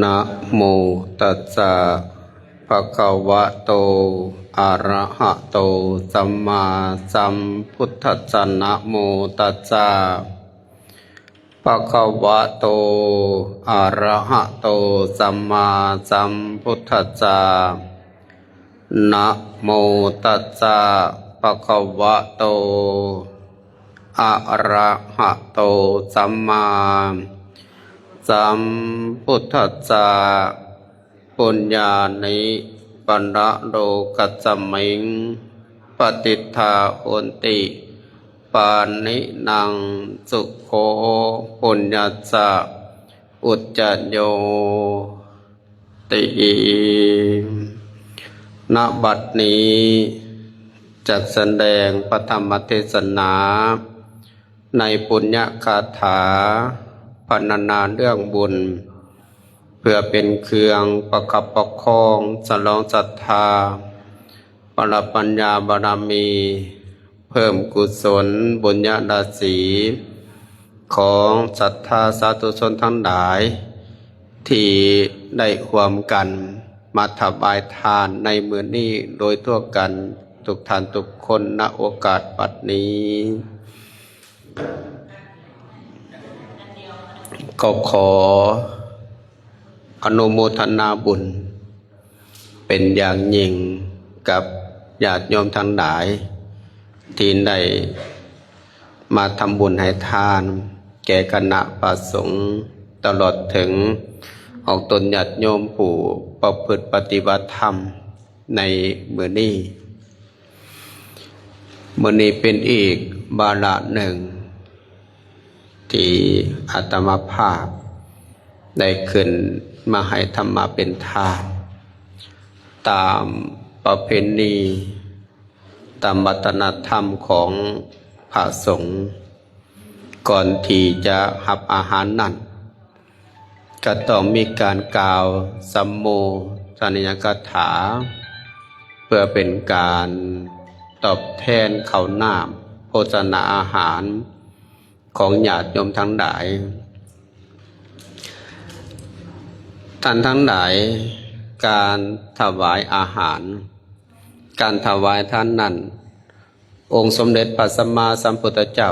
นะโมตัสสะ ภะคะวะโต อะระหะโต สัมมาสัมพุทธัสสะ นะโมตัสสะ ภะคะวะโต อะระหะโต สัมมาสัมพุทธัสสะ นะโมตัสสะ ภะคะวะโต อะระหะโต สัมมาสัมพุทธัสสะ ปุญญานิ ปะระโลกัสสมิง ปะติฏฐาโหนติ ปานินัง สุโข ปุญญัสสะ อุจจโย ติ ณ บัดนี้ จักแสดงพระธรรมเทศนา ในปุญญคาถา พรรณนาเรื่องบุญ เพื่อเป็นเครื่องประคับประคอง สนองศรัทธา บารปัญญาบารมี เพิ่มกุศลบุญญาราศี ของศรัทธาสาธุชนทั้งหลาย ที่ได้ร่วมกันมาถวายทานในมื้อนี้โดยทั่วกันทุกท่านทุกคน ณ โอกาสบัดนี้ ก็ขออนุโมทนาบุญ เป็นอย่างยิ่งกับญาติโยมทั้งหลาย ที่ได้มาทำบุญให้ทานแก่คณะพระสงฆ์ ตลอดถึงออกตนญาติโยมผู้ประพฤติปฏิบัติธรรมในมื้อนี้ มื้อนี้เป็นอีกวาระหนึ่ง ที่อาตมาภาพได้ขึ้นมาให้ธรรมะเป็นทาน ตามประเพณี ตามวัฒนธรรมของพระสงฆ์ ก่อนที่จะรับอาหารนั้น ก็ต้องมีการกล่าวสัมโมทนียกถา เพื่อเป็นการตอบแทนข้าวน้ำโภชนาอาหารของญาติโยมทั้งหลาย ท่านทั้งหลาย การถวายอาหาร การถวายทานนั้น องค์สมเด็จพระสัมมาสัมพุทธเจ้า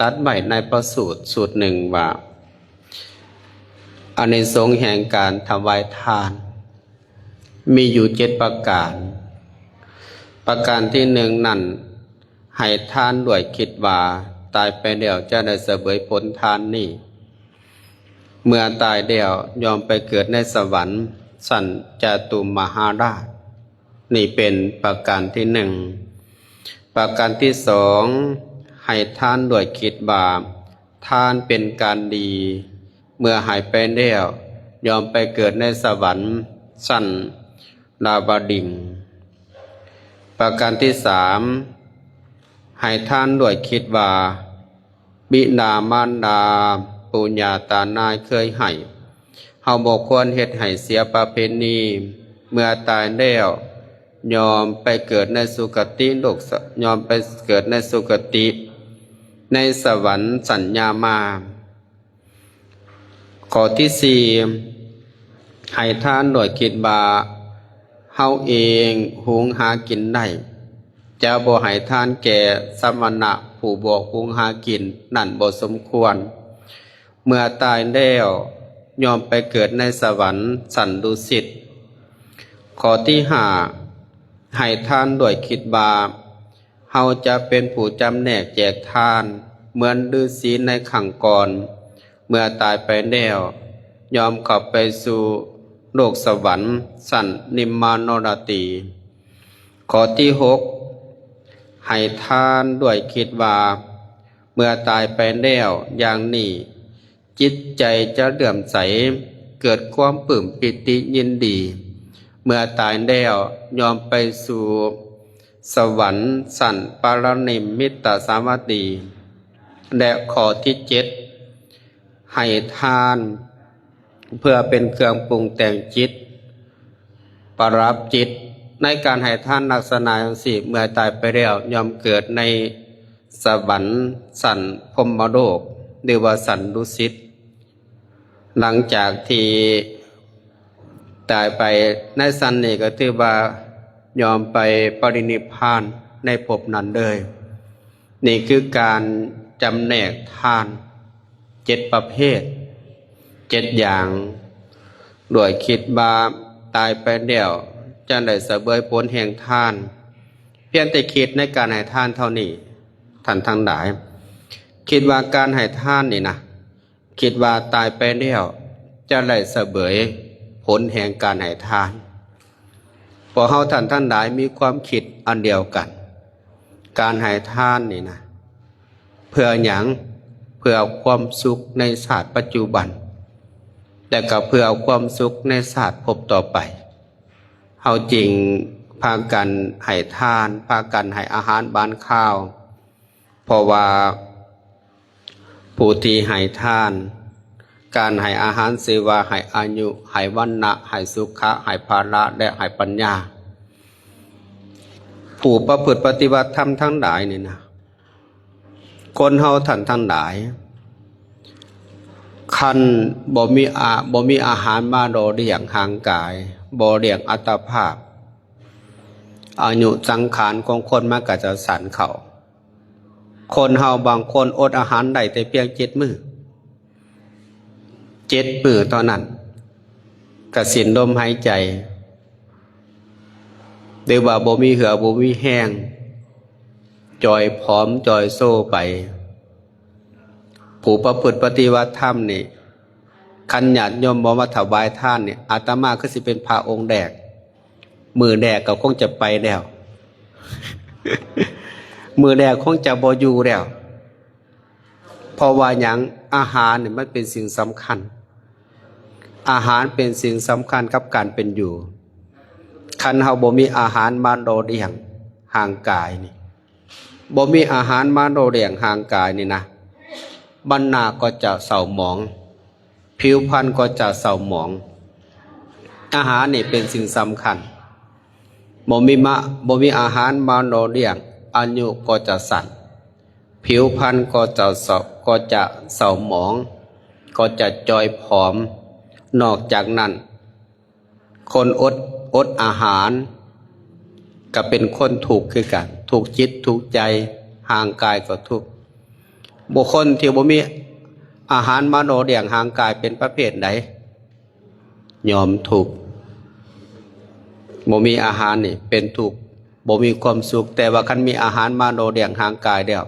ตรัสไว้ในพระสูตรสูตรหนึ่งว่า อานิสงส์แห่งการถวายทาน มีอยู่เจ็ดประการ ประการที่หนึ่งนั้น ให้ทานด้วยคิดว่าตายไปแล้วจะได้เสวยผลทานนี้ เมื่อตายแล้วย่อมไปเกิดในสวรรค์ชั้นจตุมหาราช นี่เป็นประการที่หนึ่ง ประการที่สอง ให้ทานด้วยคิดว่าทานเป็นการดี เมื่อให้ไปแล้วย่อมไปเกิดในสวรรค์ชั้นดาวดึงส์ ประการที่สาม ให้ทานด้วยคิดว่า บิดามารดาปู่ย่าตานายเคยให้ เฮาบ่ควรเฮ็ดให้เสียประเพณี เมื่อตายแล้วย่อมไปเกิดในสุคติโลกส- ย่อมไปเกิดในสุคติ ในสวรรค์ชั้นยามา ข้อที่สี่ ให้ทานด้วยคิดว่าเฮาเองหุงหากินได้ จะบ่ให้ทานแก่สมณะผู้บ่หุงหากิน นั่นบ่สมควร เมื่อตายแล้วย่อมไปเกิดในสวรรค์ชั้นดุสิต ข้อที่ห้า ให้ทานด้วยคิดว่า เฮาจะเป็นผู้จำแนกแจกทานเหมือนฤๅษีในครั้งก่อน เมื่อตายไปแล้วย่อมเข้าไปสู่โลกสวรรค์ชั้นนิมมานรติ ข้อที่หก ให้ทานด้วยคิดว่า เมื่อตายไปแล้วอย่างนี้ จิตใจจะเลื่อมใส เกิดความปลื้มปีติยินดี เมื่อตายแล้วย่อมไปสู่สวรรค์ชั้นปรนิมมิตสาวัตถี และข้อที่เจ็ด ให้ทานเพื่อเป็นเครื่องปรุงแต่งจิต ประดับจิต ในการให้ทานลักษณะจั่งซี้ เมื่อตายไปแล้วย่อมเกิดในสวรรค์ชั้นพรหมโลก หรือว่าชั้นดุสิต ຫຼັງຈາກທີ່ຕາຍໄປໃນຊັ້ນນີ້ ກໍຖືວ່າຍອມໄປປະລິນິບພານໃນພົບນັ້ນເລີຍ. ນີ້ຄືການຈຳແນກທານເຈັດປະເພດ ເຈັດຢ່າງ ດ້ວຍຄິດວ່າຕາຍໄປແລ້ວຈະໄດ້ສະເຫວີຍຜົນແຫ່ງທານ. ພຽງແຕ່ຄິດໃນການໃຫ້ທານເທົ່ານີ້ ທ່ານທັງຫຼາຍ ຄິດວ່າການໃຫ້ທານນີ້ນະ ຄິດວ່າຕາຍໄປແລ້ວຈະໄດ້ສະເຫວີຍຜົນແຫ່ງການໃຫ້ທານ. ພວກເຮົາທ່ານທັງຫຼາຍມີຄວາມຄິດອັນດຽວກັນ. ການໃຫ້ທານນີ້ນະ ເພື່ອຫຍັງ? ເພື່ອຄວາມສຸກໃນຊາດປັດຈຸບັນ ແລະກໍເພື່ອຄວາມສຸກໃນຊາດພົບຕໍ່ໄປ. ເຮົາຈຶ່ງພາກັນໃຫ້ທານ, ພາກັນໃຫ້ອາຫານບານຄາວ, ເພາະວ່າຜູ້ທີ່ໃຫ້ທານ, ການໃຫ້ອາຫານຊື່ວ່າໃຫ້ອາຍຸ, ໃຫ້ວັນນະ, ໃຫ້ສຸຂະ, ໃຫ້ພະລະ ແລະ ໃຫ້ປັນຍາ. ຜູ້ປະພຶດປະຕິບັດທຳທັງຫຼາຍນີ້ນະ, ຄົນເຮົາທ່ານທັງຫຼາຍ ຄັນບໍ່ມີອາ, ບໍ່ມີອາຫານມາຫຼໍ່ລ້ຽງຮ່າງກາຍ, ບໍ່ລ້ຽງອັດຕະພາບ, ອາຍຸສັງຂານຂອງຄົນມັນກໍຈະສັ້ນເຂົ້າ. ຄົນເຮົາບາງຄົນອົດອາຫານໄດ້ແຕ່ພຽງເຈັດມື້, ເຈັດມື້ເທົ່ານັ້ນ ກະສິ້ນລົມຫາຍໃຈ ຫຼືວ່າບໍ່ມີເຫື່ອບໍ່ມີແຮງ, ຈ່ອຍຜອມຈ່ອຍໂຊໄປ. ຜູ້ປະພຶດປະຕິບັດທຳນີ້ ຄັນຍາດໂຍມບໍ່ມາຖວາຍທານນີ້ ອາດຕະມາຄືຊິເປັນພະອົງແລກ, ມື້ແລກກໍຄົງຈະໄປແລ້ວ, ມື້ແລກຄົງຈະບໍ່ຢູ່ແລ້ວ. ເພາະວ່າຫຍັງ? ອາຫານນີ້ມັນເປັນສິ່ງສຳຄັນ. ອາຫານເປັນສິ່ງສຳຄັນກັບການເປັນຢູ່. ຄັນເຮົາບໍ່ມີອາຫານມາຫຼໍ່ລ້ຽງຮ່າງກາຍນີ້, ບໍ່ມີອາຫານມາຫຼໍ່ລ້ຽງຮ່າງກາຍນີ້ນະ, ວັນນະກໍຈະເສົ້າໝອງ, ຜິວພັນກໍຈະເສົ້າໝອງ. ອາຫານນີ້ເປັນສິ່ງສຳຄັນ. ບໍ່ມີມະ, ບໍ່ມີອາຫານມາຫຼໍ່ລ້ຽງ, ອາຍຸກໍຈະສັ້ນ, ຜິວພັນກໍຈະເສົ້າ, ກໍຈະເສົ້າໝອງ, ກໍຈະຈ່ອຍຜອມ. ນອກຈາກນັ້ນ, ຄົນອົດ, ອົດອາຫານກໍເປັນຄົນທຸກຄືກັນ, ທຸກຈິດທຸກໃຈ, ຮ່າງກາຍກໍທຸກ. ບຸກຄົນທີ່ບໍ່ມີອາຫານມາຫຼໍ່ລ້ຽງຮ່າງກາຍເປັນປະເພດໃດ? ຍອມທຸກ. ບໍ່ມີອາຫານນີ້ເປັນທຸກ, ບໍ່ມີຄວາມສຸກ. ແຕ່ວ່າຄັນມີອາຫານມາຫຼໍ່ລ້ຽງຮ່າງກາຍແລ້ວ,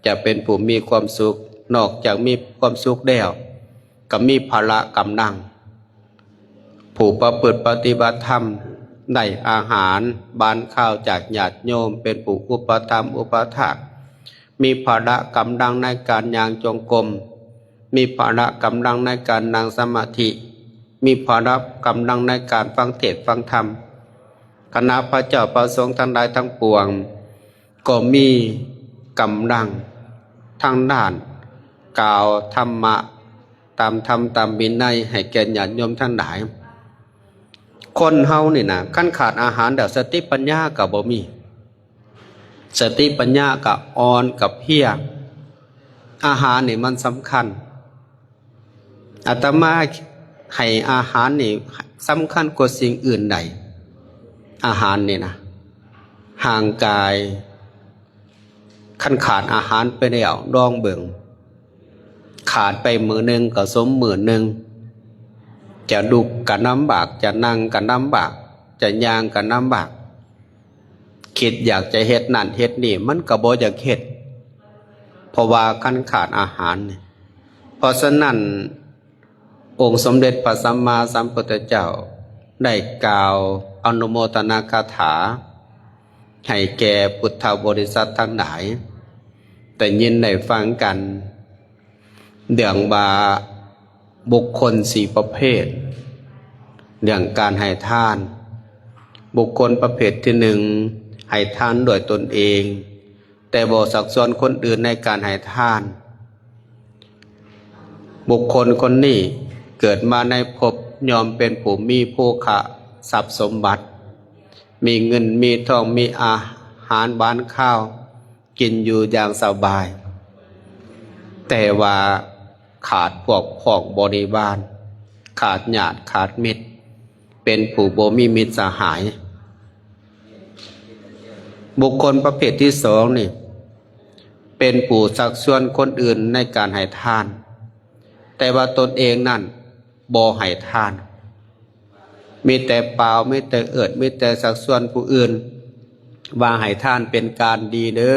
ຈະເປັນຜູ້ມີຄວາມສຸກ. ນອກຈາກມີຄວາມສຸກແລ້ວ, ກໍມີພະລະກຳລັງ. ຜູ້ປະພຶດປະຕິບັດທຳໄດ້ອາຫານບານຄາວຈາກຍາດໂຍມ ເປັນຜູ້ອຸປະຖຳອຸປະຖາກ, ມີພະລະກຳລັງໃນການຍ່າງຈົງກົມ, ມີພະລະກຳລັງໃນການນັ່ງສະມາທິ, ມີພະລະກຳລັງໃນການຟັງເທດຟັງທຳ. ຄະນະພະເຈົ້າພະສົງທັງຫຼາຍທັງປວງ ກໍມີກຳລັງທາງດ້ານກ່າວທຳມະຕາມທຳຕາມວິໄນໃຫ້ແກ່ຍາດໂຍມທັງຫຼາຍ. ຄົນເຮົານີ້ນະ ຄັນຂາດອາຫານແລ້ວ ສະຕິປັນຍາກໍບໍ່ມີ, ສະຕິປັນຍາກໍອ່ອນກໍເພຍ. ອາຫານນີ້ມັນສຳຄັນ. ອາດຕະມາໃຫ້ອາຫານນີ້ສຳຄັນກວ່າສິ່ງອື່ນໃດ. ອາຫານນີ້ນະ ຮ່າງກາຍ ຄັນຂາດອາຫານໄປແລ້ວ ລອງເບິ່ງ, ຂາດໄປມື້ໜຶ່ງກໍສົມມື້ໜຶ່ງ, ຈະລຸກກໍລຳບາກ, ຈະນັ່ງກໍລຳບາກ, ຈະຍ່າງກໍລຳບາກ. ຄິດຢາກຈະເຮັດນັ້ນເຮັດນີ້ ມັນກໍບໍ່ຢາກເຮັດ, ເພາະວ່າຄັນຂາດອາຫານ. ເພາະສະນັ້ນ ອົງສົມເດັດພະສຳມາສຳພຸດທະເຈົ້າໄດ້ກ່າວອະນຸໂມທະນາຄາຖາໃຫ້ແກ່ພຸດທະບໍລິສັດທັງຫຼາຍໄດ້ຍິນໄດ້ຟັງກັນ. ເລື່ອງວ່າບຸກຄົນສີ່ປະເພດ, ເລື່ອງການໃຫ້ທານ. ບຸກຄົນປະເພດທີໜຶ່ງ ໃຫ້ທານດ້ວຍຕົນເອງ, ແຕ່ບໍ່ຊັກຊວນຄົນອື່ນໃນການໃຫ້ທານ. ບຸກຄົນຄົນນີ້ເກີດມາໃນພົບ ຍ່ອມເປັນຜູ້ມີໂພຄະຊັບສົມບັດ, ມີເງິນມີທອງ, ມີອາຫານບານຄາວ, ກິນຢູ່ຢ່າງສະບາຍ, ແຕ່ວ່າຂາດພວກພ້ອງບໍລິວານ, ຂາດຍາດຂາດມິດ, ເປັນຜູ້ບໍ່ມີມິດສະຫາຍ. ບຸກຄົນປະເພດທີສອງນີ້ ເປັນຜູ້ຊັກຊວນຄົນອື່ນໃນການໃຫ້ທານ, ແຕ່ວ່າຕົນເອງນັ້ນບໍ່ໃຫ້ທານ. ມີແຕ່ປ່າວ, ມີແຕ່ເອີ້ນ, ມີແຕ່ຊັກຊວນຜູ້ອື່ນ ວ່າໃຫ້ທານເປັນການດີເດີ,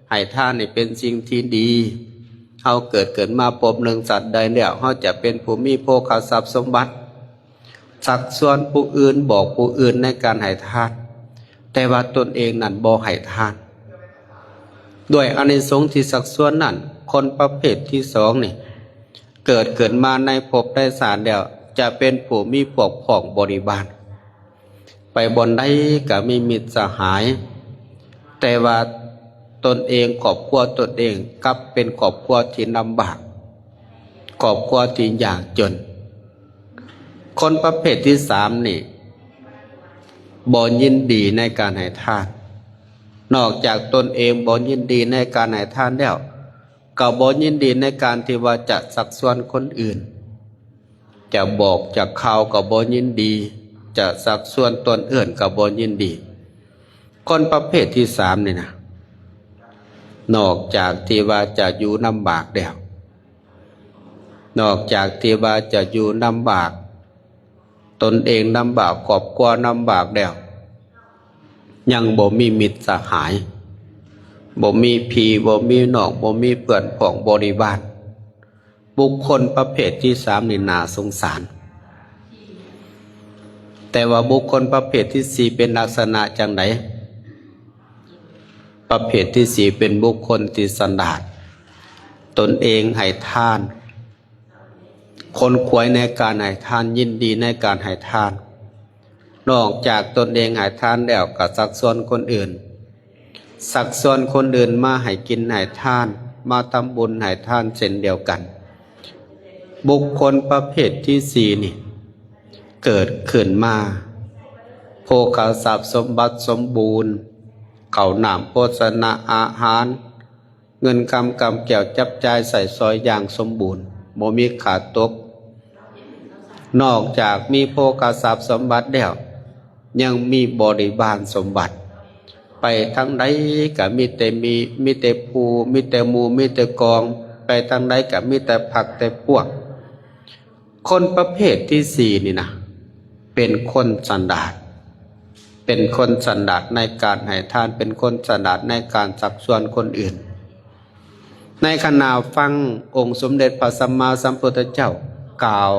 ໃຫ້ທານນີ້ເປັນສິ່ງທີ່ດີ. ເຮົາເກີດ ເກີດມາພົບໜຶ່ງຊາດໃດແລ້ວ, ເຮົາຈະເປັນຜູ້ມີໂພຄະຊັບສົມບັດ. ຊັກຊວນຜູ້ອື່ນ, ບອກຜູ້ອື່ນໃນການໃຫ້ທານ, ແຕ່ວ່າຕົນເອງນັ້ນບໍ່ໃຫ້ທານ. ດ້ວຍອານິສົງທີ່ຊັກຊວນນັ້ນ, ຄົນປະເພດທີສອງນີ້ ເກີດຂຶ້ນມາໃນພົບໃນຊາດແລ້ວ ຈະເປັນຜູ້ມີພວກພ້ອງບໍລິວານ, ໄປບ່ອນໃດກໍມີມິດສະຫາຍ, ແຕ່ວ່າຕົນເອງ, ຄອບຄົວຕົນເອງ ກັບເປັນຄອບຄົວທີ່ລຳບາກ, ຄອບຄົວທີ່ຍາກຈົນ. ຄົນປະເພດທີສາມນີ້ ບໍ່ຍິນດີໃນການໃຫ້ທານ. ນອກຈາກຕົນເອງບໍ່ຍິນດີໃນການໃຫ້ທານແລ້ວ, ກໍບໍ່ຍິນດີໃນການທີ່ວ່າຈະຊັກຊວນຄົນອື່ນ, ຈະບອກຈະກ່າວກໍບໍ່ຍິນດີ, ຈະຊັກຊວນຕົນອື່ນກໍບໍ່ຍິນດີ. ຄົນປະເພດທີສາມນີ້ນະ, ນອກຈາກທີ່ວ່າຈະຢູ່ລຳບາກແລ້ວ, ນອກຈາກທີ່ວ່າຈະຢູ່ລຳບາກ, ຕົນເອງລຳບາກ, ຄອບຄົວລຳບາກແລ້ວ, ຍັງບໍ່ມີມິດສະຫາຍ, ບໍ່ມີພີ່, ບໍ່ມີນ້ອງ, ບໍ່ມີເພື່ອນພ້ອງບໍລິວານ. ບຸກຄົນປະເພດທີສາມນີ້ໜ້າສົງສານ. ແຕ່ວ່າບຸກຄົນປະເພດທີສີ່ເປັນລັກສະນະຈັ່ງໃດ? ປະເພດທີສີ່ເປັນບຸກຄົນທີ່ສະຫຼາດ, ຕົນເອງໃຫ້ທານ, ຂົນຂວາຍໃນການໃຫ້ທານ, ຍິນດີໃນການໃຫ້ທານ. ນອກຈາກຕົນເອງໃຫ້ທານແລ້ວ ກໍຊັກຊວນຄົນອື່ນ, ຊັກຊວນຄົນອື່ນມາໃຫ້ກິນໃຫ້ທານ, ມາທຳບຸນໃຫ້ທານເຊັ່ນດຽວກັນ. ບຸກຄົນປະເພດທີສີ່ນີ້ ເກີດຂຶ້ນມາ ໂພຄະຊັບສົມບັດສົມບູນ, ເຂົ້ານ້ຳໂພຊະນະອາຫານ, ເງິນຄຳກຳແກ້ວຈັບຈ່າຍໃຊ້ສອຍຢ່າງສົມບູນ, ບໍ່ມີຂາດຕົກ. ນອກຈາກມີໂພຄະຊັບສົມບັດແລ້ວ, ຍັງມີບໍລິວານສົມບັດ. ໄປທາງໃດກໍມີແຕ່ມີ, ມີແຕ່ຄູ່, ມີແຕ່ໝູ່, ມີແຕ່ກອງ, ໄປທາງໃດກໍມີແຕ່ພັກແຕ່ພວກ. ຄົນປະເພດທີສີ່ນີ້ນະ ເປັນຄົນສະຫຼາດ, ເປັນຄົນສະຫຼາດໃນການໃຫ້ທານ, ເປັນຄົນສະຫຼາດໃນການຊັກຊວນຄົນອື່ນ. ໃນຂະນະຟັງອົງສົມເດັດພະສຳມາສຳພຸດທະເຈົ້າກ່າວ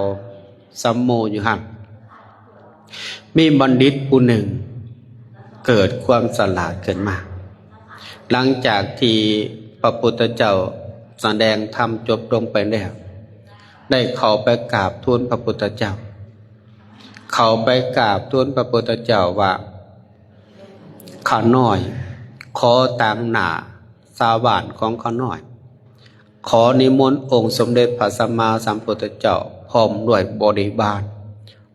ສຳໂມຢູ່ຫັ້ນ, ມີບັນດິດຜູ້ໜຶ່ງເກີດຄວາມສະຫຼາດຂຶ້ນມາ. ຫຼັງຈາກທີ່ພະພຸດທະເຈົ້າສະແດງທຳຈົບລົງໄປແລ້ວ, ໄດ້ເຂົ້າໄປກາບທູນພະພຸດທະເຈົ້າ, ເຂົ້າໄປກາບທູນພະພຸດທະເຈົ້າວ່າ, ຂ້ານ້ອຍ ຂໍຕາງໜ້າຊາວບ້ານຂອງຂ້ານ້ອຍ, ຂໍນິມົນອົງສົມເດັດພະສຳມາສຳພຸດທະເຈົ້າ ພ້ອມດ້ວຍບໍລິວານ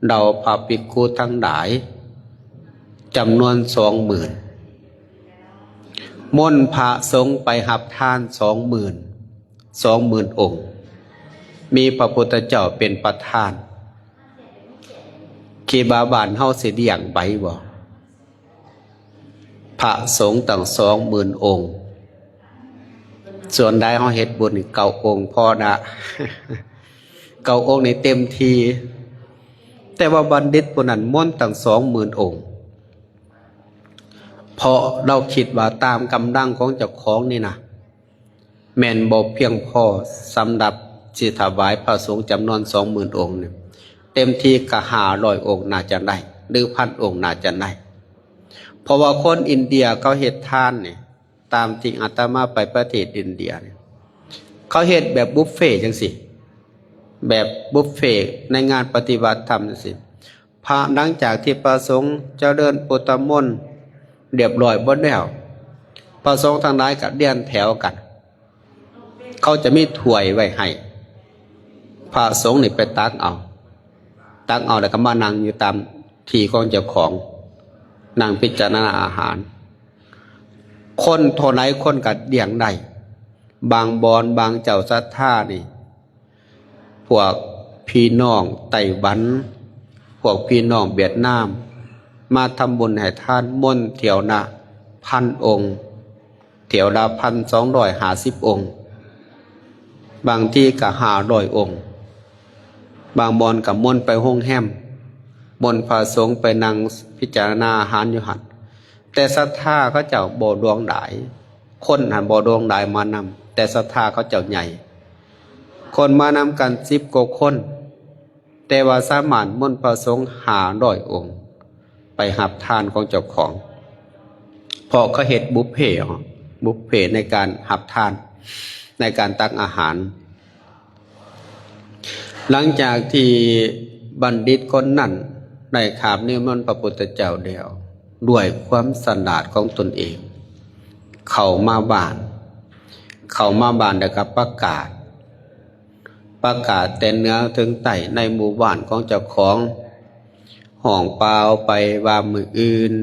ເຫຼົ່າພະພິກຂຸທັງຫຼາຍ ຈຳນວນສອງໝື່ນ, ມົນພະສົງໄປຮັບທານສອງໝື່ນ, ສອງໝື່ນອົງ, ມີພະພຸດທະເຈົ້າເປັນປະທານ. ຄິດວ່າບ້ານເຮົາຊິລ້ຽງໄຫວບໍ່? ພະສົງຕັ້ງສອງໝື່ນອົງ, ສ່ວນຫຼາຍເຮົາເຮັດບຸນນີ້ເກົ້າອົງພໍລະ, ເກົ້າອົງນີ້ເຕັມທີ່. ແຕ່ວ່າບັນດິດຜູ້ນັ້ນມົນຕັ້ງສອງໝື່ນອົງ, ເພາະລາວຄິດວ່າຕາມກຳລັງຂອງເຈົ້າຂອງນີ້ນະ ແມ່ນບໍ່ພຽງພໍສຳລັບຊິຖວາຍພະສົງຈຳນວນສອງໝື່ນອົງນີ້, ເຕັມທີ່ກໍຫ້າຮ້ອຍອົງໜ້າຈະໄດ້ ຫຼື ພັນອົງໜ້າຈະໄດ້. ເພາະວ່າຄົນອິນເດຍເຂົາເຮັດທານນີ້, ຕາມທີ່ອາດຕະມາໄປປະເທດອິນເດຍນີ້, ເຂົາເຮັດແບບບຸບເຟຈັ່ງຊີ້, ແບບບຸບເຟໃນງານປະຕິບັດທຳຈັ່ງຊີ້. ພະ ຫຼັງຈາກທີ່ພະສົງຈະເລີນພຸດທະມົນຮຽບຮ້ອຍໝົດແລ້ວ, ພະສົງທັງຫຼາຍກໍລຽນແຖວກັນ, ເຂົາຈະມີຖ້ວຍໄວ້ໃຫ້, ພະສົງນີ້ໄປຕັກເອົາ, ຕັກເອົາແລ້ວກໍມານັ່ງຢູ່ຕາມທີ່ຂອງເຈົ້າຂອງ, ນັ່ງພິຈາລະນາອາຫານ. ຄົນເທົ່າໃດຄົນກໍລ້ຽງໄດ້. ບາງບ່ອນບາງເຈົ້າສັດທານີ້ ພວກ ພີ່ນ້ອງໄຕ້ຫວັນ, ພວກພີ່ນ້ອງຫວຽດນາມ ມາທຳບຸນໃຫ້ທານມົນຖ້ຽວລະພັນອົງ, ຖ້ຽວລະພັນສອງຮ້ອຍຫ້າສິບອົງ, ບາງທີກໍຫ້າຮ້ອຍອົງ, ບາງບ່ອນກໍມົນໄປໂຮງແຮມ, ມົນພະສົງໄປນັ່ງພິຈາລະນາອາຫານຢູ່ຫັ້ນ. ແຕ່ສັດທາເຂົາເຈົ້າບໍ່ຫຼວງຫຼາຍ, ຄົນຫັ້ນບໍ່ຫຼວງຫຼາຍມານຳ, ແຕ່ສັດທາເຂົາເຈົ້າໃຫຍ່. ຄົນມານຳກັນສິບກວ່າຄົນ, ແຕ່ວ່າສາມາດມົນພະສົງຫ້າຮ້ອຍອົງໄປຮັບທານຂອງເຈົ້າຂອງ, ເພາະເຂົາເຮັດບຸບເພ, ບຸບເພໃນການຮັບທານ, ໃນການຕັກອາຫານ. ຫຼັງຈາກທີ່ບັນດິດຄົນນັ້ນໄດ້ກາບນິມົນພະພຸດທະເຈົ້າແລ້ວ, ດ້ວຍຄວາມສະຫຼາດຂອງຕົນເອງ ເຂົ້າມາບ້ານ, ເຂົ້າມາບ້ານແລ້ວກໍປະກາດ, ປະກາດແຕ່ເໜືອເຖິງໃຕ້ໃນໝູ່ບ້ານຂອງເຈົ້າຂອງ, ຮ້ອງປ່າວໄປວ່າ ມື້ອື່ນ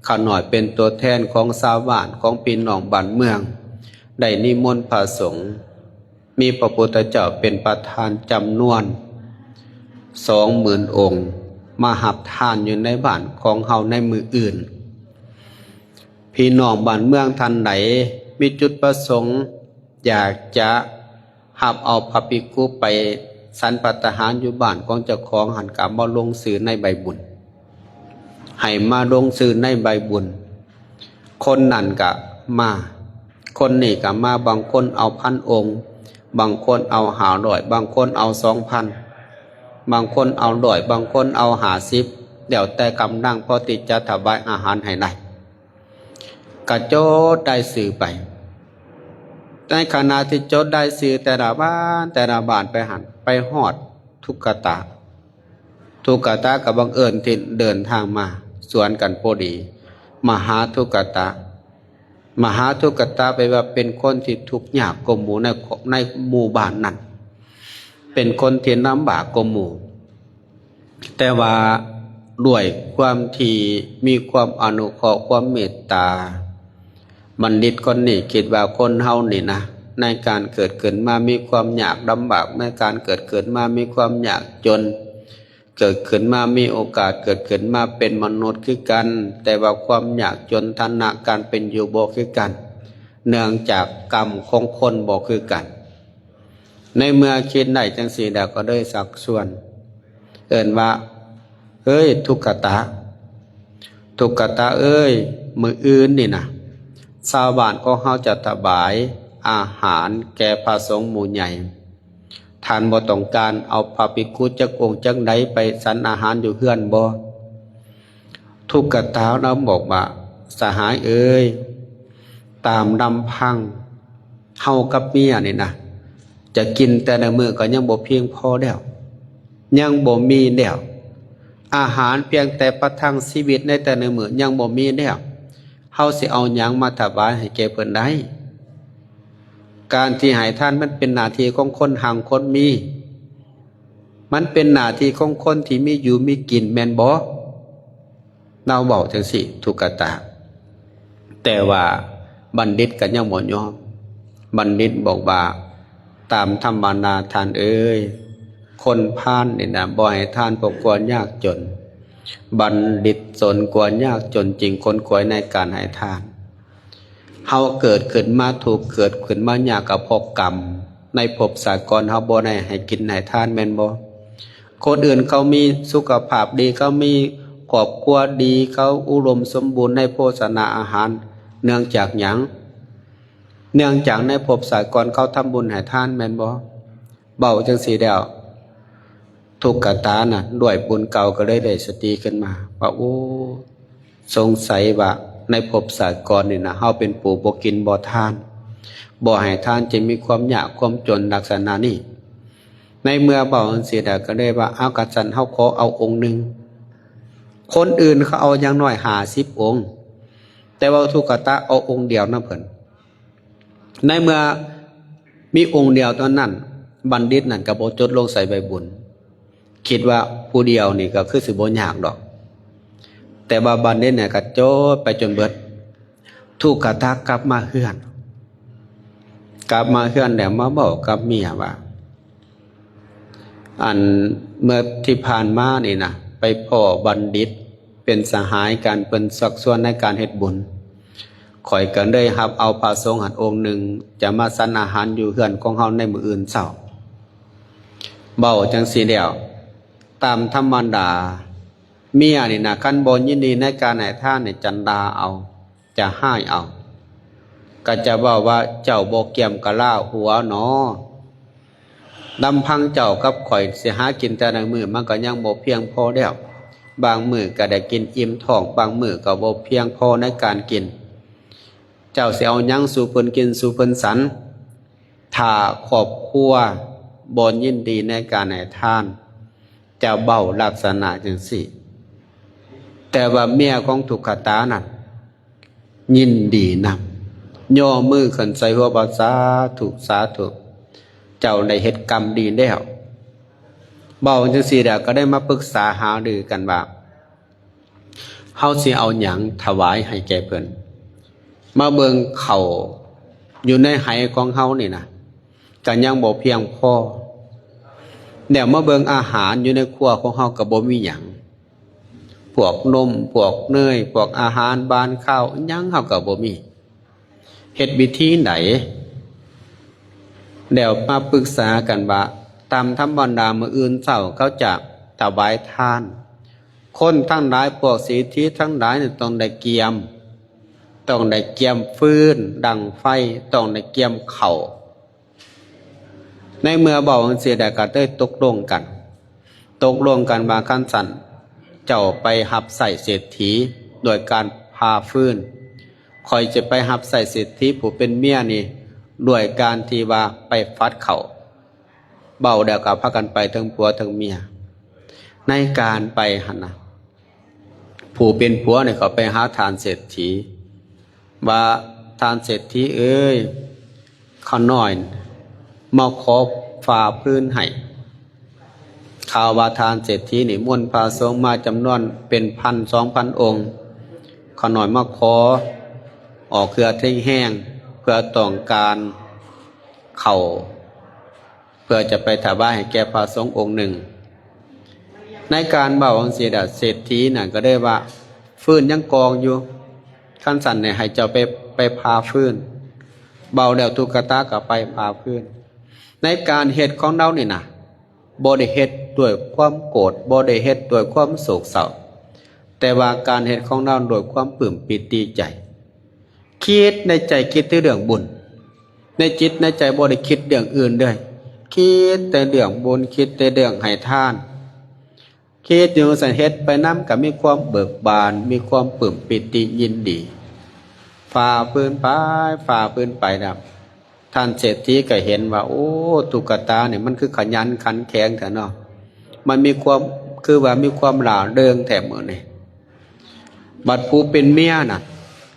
ຂ້ານ້ອຍເປັນຕົວແທນຂອງຊາວບ້ານ, ຂອງພີ່ນ້ອງບ້ານເມືອງ ໄດ້ນິມົນພະສົງ, ມີພະພຸດທະເຈົ້າເປັນປະທານຈຳນວນສອງໝື່ນອົງ ມາຮັບທານຢູ່ໃນບ້ານຂອງເຮົາໃນມື້ອື່ນ. ພີ່ນ້ອງບ້ານເມືອງທ່ານໃດມີຈຸດປະສົງຢາກຈະຮັບເອົາພະພິກຂຸໄປສັນພັດຕາຫານຢູ່ບ້ານຂອງເຈົ້າຂອງຫັ້ນ ກໍມາລົງຊື່ໃນໃບບຸນ, ໃຫ້ມາລົງຊື່ໃນໃບບຸນ. ຄົນນັ້ນກະມາ, ຄົນນີ້ກະມາ, ບາງຄົນເອົາພັນອົງ, ບາງຄົນເອົາຫ້າຮ້ອຍ, ບາງຄົນເອົາສອງພັນ, ບາງຄົນເອົາຮ້ອຍ, ບາງຄົນເອົາຫ້າສິບ, ແລ້ວແຕ່ກຳລັງພໍທີ່ຈະຖວາຍອາຫານໃຫ້ໄດ້. ກະຈົດລາຍຊື່ໄປ. ໃນຂະນະທີ່ຈົດລາຍຊື່ແຕ່ລະບ້ານ, ແຕ່ລະບ້ານໄປຫັ້ນ, ໄປຮອດທຸກກະຕາ. ທຸກກະຕາກໍບັງເອີນທີ່ເດີນທາງມາສວນກັນພໍດີ, ມະຫາທຸກກະຕາ. ມະຫາທຸກກະຕາແປວ່າເປັນຄົນທີ່ທຸກຍາກກວ່າໝູ່ໃນ, ໃນໝູ່ບ້ານນັ້ນ, ເປັນຄົນທີ່ລຳບາກກວ່າໝູ່. ແຕ່ວ່າດ້ວຍຄວາມທີ່ມີຄວາມອະນຸເຄາະ, ຄວາມເມດຕາ, ບັນດິດຄົນນີ້ຄິດວ່າຄົນເຮົານີ້ນະ, ໃນການເກີດຂຶ້ນມາມີຄວາມຍາກລຳບາກ, ໃນການເກີດຂຶ້ນມາມີຄວາມຍາກຈົນ, ເກີດຂຶ້ນມາມີໂອກາດເກີດຂຶ້ນມາເປັນມະນຸດຄືກັນ, ແຕ່ວ່າຄວາມຍາກຈົນ, ຖານະການເປັນຢູ່ບໍ່ຄືກັນ, ເນື່ອງຈາກກຳຂອງຄົນບໍ່ຄືກັນ. ໃນເມື່ອຄິດໄດ້ຈັ່ງຊີ້ແລ້ວ ກໍເລີຍຊັກຊວນເອີ້ນວ່າ, ເອີຍ ທຸກກະຕາ, ທຸກກະຕາເອີຍ, ມື້ອື່ນນີ້ນະ ຊາວບ້ານຂອງເຮົາຈະຖວາຍອາຫານແກ່ພະສົງໝູ່ໃຫຍ່. ທ່ານບໍ່ຕ້ອງການເອົາພະພິກຂຸຈັກອົງຈັກໃດໄປສັນອາຫານຢູ່ເຮືອນບໍ່? ທຸກກະຕາລາວບອກວ່າ, ສະຫາຍເອີຍ, ຕາມລຳພັງເຮົາກັບເມຍນີ້ນະ ຈະກິນແຕ່ລະມື້ກໍຍັງບໍ່ພຽງພໍແລ້ວ, ຍັງບໍ່ມີແລ້ວ. ອາຫານພຽງແຕ່ປະທັງຊີວິດໃນແຕ່ລະມື້ຍັງບໍ່ມີແລ້ວ, ເຮົາຊິເອົາຫຍັງມາຖວາຍໃຫ້ແກ່ເພິ່ນໄດ້? ການທີ່ໃຫ້ທານມັນເປັນໜ້າທີ່ຂອງຄົນຮັ່ງຄົນມີ, ມັນເປັນໜ້າທີ່ຂອງຄົນທີ່ມີຢູ່ມີກິນແມ່ນບໍ່? ລາວເວົ້າຈັ່ງຊີ້ ທຸກກະຕາ. ແຕ່ວ່າບັນດິດກໍຍັງບໍ່ຍອມ. ບັນດິດບອກວ່າ, ຕາມທຳມະດາທ່ານເອີຍ, ຄົນພານນີ້ນະ ບໍ່ໃຫ້ທານພວກຄົນຍາກຈົນ. ບັນດິດສົນຄົນຍາກຈົນຈຶ່ງຂົນຂວາຍໃນການໃຫ້ທານ. ເຮົາເກີດຂຶ້ນມາທຸກ, ເກີດຂຶ້ນມາຍາກ ກໍເພາະກຳໃນພົບຊາດກ່ອນເຮົາບໍ່ໄດ້ໃຫ້ກິນໃຫ້ທານແມ່ນບໍ່? ຄົນອື່ນເຂົາມີສຸຂະພາບດີ, ເຂົາມີຄອບຄົວດີ, ເຂົາອຸດົມສົມບູນໃນໂພຊະນາອາຫານ, ເນື່ອງຈາກຫຍັງ? ເນື່ອງຈາກໃນພົບຊາດກ່ອນເຂົາທຳບຸນໃຫ້ທານແມ່ນບໍ່? ເວົ້າຈັ່ງຊີ້ແລ້ວ ທຸກກະຕານະ ດ້ວຍບຸນເກົ່າກໍເລີຍໄດ້ສະຕິຂຶ້ນມາວ່າ, ໂອ້ ສົງໄສວ່າໃນພົບຊາດກ່ອນນີ້ນະ ເຮົາເປັນຜູ້ບໍ່ກິນບໍ່ທານ, ບໍ່ໃຫ້ທານ ຈຶ່ງມີຄວາມຍາກຄວາມຈົນລັກສະນະນີ້. ໃນເມື່ອເວົ້າຈັ່ງຊີ້ແລ້ວ ກໍເລີຍວ່າ, ເອົາ ຄັນຊັ້ນເຮົາຂໍເອົາອົງໜຶ່ງ. ຄົນອື່ນເຂົາເອົາຢ່າງໜ້ອຍຫ້າສິບອົງ, ແຕ່ວ່າທຸກກະຕາເອົາອົງດຽວນຳເພິ່ນ. ໃນເມື່ອມີອົງດຽວເທົ່ານັ້ນ, ບັນດິດນັ້ນກໍບໍ່ຈົດລົງໃສ່ໃບບຸນ, ຄິດວ່າຜູ້ດຽວນີ້ກໍຄືຊິບໍ່ຍາກດອກ. ແຕ່ວ່າບັນດິດນີ້ກໍຈົດໄປຈົນເບິດ. ທຸກກະຕາກັບມາເຮືອນ, ກັບມາເຮືອນແລ້ວມາເວົ້າກັບເມຍວ່າ, ອັນເມື່ອທີ່ຜ່ານມານີ້ນະ ໄປພໍ້ບັນດິດເປັນສະຫາຍກັນ ເພິ່ນຊັກຊວນໃນການເຮັດບຸນ. ຂ້ອຍກໍເລີຍຮັບເອົາພະສົງຫັ້ນອົງໜຶ່ງ ຈະມາສັນອາຫານຢູ່ເຮືອນຂອງເຮົາໃນມື້ອື່ນເຊົ້າ. ເວົ້າຈັ່ງຊີ້ແລ້ວ ຕາມທຳມະດາ ເມຍນີ້ນະ ຄັນບໍ່ຍິນດີໃນການໃຫ້ທານນີ້ ຈະດ່າເອົາ ຈະຮ້າຍເອົາ ກໍຈະເວົ້າວ່າ ເຈົ້າບໍ່ກຽມກະລາຫົວໜໍ. ລຳພັງເຈົ້າກັບຂ້ອຍຊິຫາກິນແຕ່ລະມື້ ມັນກໍຍັງບໍ່ພຽງພໍແລ້ວ. ບາງມື້ກໍໄດ້ກິນອີ່ມທ້ອງ ບາງມື້ກໍບໍ່ພຽງພໍໃນການກິນ. ເຈົ້າຊິເອົາຫຍັງສູ່ເພິ່ນກິນສູ່ເພິ່ນສັນ? ຖ້າຄອບຄົວບໍ່ຍິນດີໃນການໃຫ້ທານ ຈະເວົ້າລັກສະນະຈັ່ງຊີ້. ແຕ່ວ່າເມຍຂອງທຸກຂະຕານັ້ນ ຍິນດີນຳ ຍໍມືຂຶ້ນໃສ່ຫົວວ່າ ສາທຸ ສາທຸ ເຈົ້າໄດ້ເຮັດກຳດີແລ້ວ. ເວົ້າຈັ່ງຊີ້ແລ້ວ ກໍໄດ້ມາປຶກສາຫາລືກັນວ່າ ເຮົາຊິເອົາຫຍັງຖວາຍໃຫ້ແກ່ເພິ່ນ? ມາເບິ່ງເຂົ້າຢູ່ໃນໄຫຂອງເຮົານີ້ນະ ກໍຍັງບໍ່ພຽງພໍ. ແລ້ວມາເບິ່ງອາຫານຢູ່ໃນຄົວຂອງເຮົາກໍບໍ່ມີຫຍັງ. ພວກນົມ ພວກເນີຍ ພວກອາຫານຫວານຄາວ ຫຍັງເຮົາກໍບໍ່ມີ. ເຮັດວິທີໃດ? ແລ້ວມາປຶກສາກັນວ່າ ຕາມທຳມະດາມື້ອື່ນເຊົ້າເຂົາຈະຖວາຍທານ. ຄົນທັງຫຼາຍ ພວກເສດຖີທັງຫຼາຍນີ້ ຕ້ອງໄດ້ກຽມ ຕ້ອງໄດ້ກຽມຟືນດັງໄຟ ຕ້ອງໄດ້ກຽມເຂົ້າ. ໃນເມື່ອເວົ້າຈັ່ງຊີ້ແລ້ວ ກໍໄດ້ຕົກລົງກັນ ຕົກລົງກັນວ່າ ຄັນຊັ້ນເຈົ້າໄປຮັບໃຊ້ເສດຖີດ້ວຍການຜ່າຟືນ, ຂ້ອຍຈະໄປຮັບໃຊ້ເສດຖີຜູ້ເປັນເມຍນີ້ດ້ວຍການທີ່ວ່າໄປຝັດເຂົ້າ. ເວົ້າແລ້ວກໍພາກັນໄປເຖິງຜົວເຖິງເມຍ. ໃນການໄປຫັ້ນນະ ຜູ້ເປັນຜົວນີ້ກໍໄປຫາທ່ານເສດຖີ ວ່າ ທ່ານເສດຖີເອີຍ, ຂ້ານ້ອຍມາຂໍຝາຟືນໃຫ້. ຂ່າວວ່າທ່ານເສດຖີນີ້ມົນພະສົງມາຈຳນວນເປັນພັນສອງພັນອົງ, ຂ້ານ້ອຍມາຂໍອອກເຫື່ອແຮງ ເພື່ອຕ້ອງການເຂົ້າ ເພື່ອຈະໄປຖວາຍໃຫ້ແກ່ພະສົງອົງໜຶ່ງ. ໃນການເວົ້າຈັ່ງຊີ້ລະ ເສດຖີນັ້ນກໍໄດ້ວ່າ ຟືນຍັງກອງຢູ່, ຄັນຊັ້ນໃຫ້ເຈົ້າໄປ ໄປຜ່າຟືນ. ເວົ້າແລ້ວ ຕຸກກະຕາກໍໄປຜ່າຟືນ. ໃນການເຮັດຂອງລາວນີ້ນະ ບໍ່ໄດ້ເຮັດດ້ວຍຄວາມໂກດ, ບໍ່ໄດ້ເຮັດດ້ວຍຄວາມໂສກເສົ້າ, ແຕ່ວ່າການເຮັດຂອງລາວດ້ວຍຄວາມປຶ້ມປີຕິໃຈ. ຄິດໃນໃຈ ຄິດແຕ່ເລື່ອງບຸນ, ໃນຈິດໃນໃຈບໍ່ໄດ້ຄິດເລື່ອງອື່ນເລີຍ, ຄິດແຕ່ເລື່ອງບຸນ ຄິດແຕ່ເລື່ອງໃຫ້ທານ. ຄິດຢູ່ຊັ້ນ ເຮັດໄປນຳກໍມີຄວາມເບີກບານ ມີຄວາມປຶ້ມປີຕິຍິນດີ. ຝາຟືນໄປ ຝາຟືນໄປແລ້ວ ທ່ານເສດຖີກໍເຫັນວ່າ ໂອ້ ຕຸກກະຕານີ້ມັນຄືຂະຫຍັນຂັນແຂງແທ້ເນາະ, ມັນມີຄວາມ ຄືວ່າມີຄວາມລ່າເຣິງແທ້ມື້ນີ້. ບັດຜູ້ເປັນເມຍນະ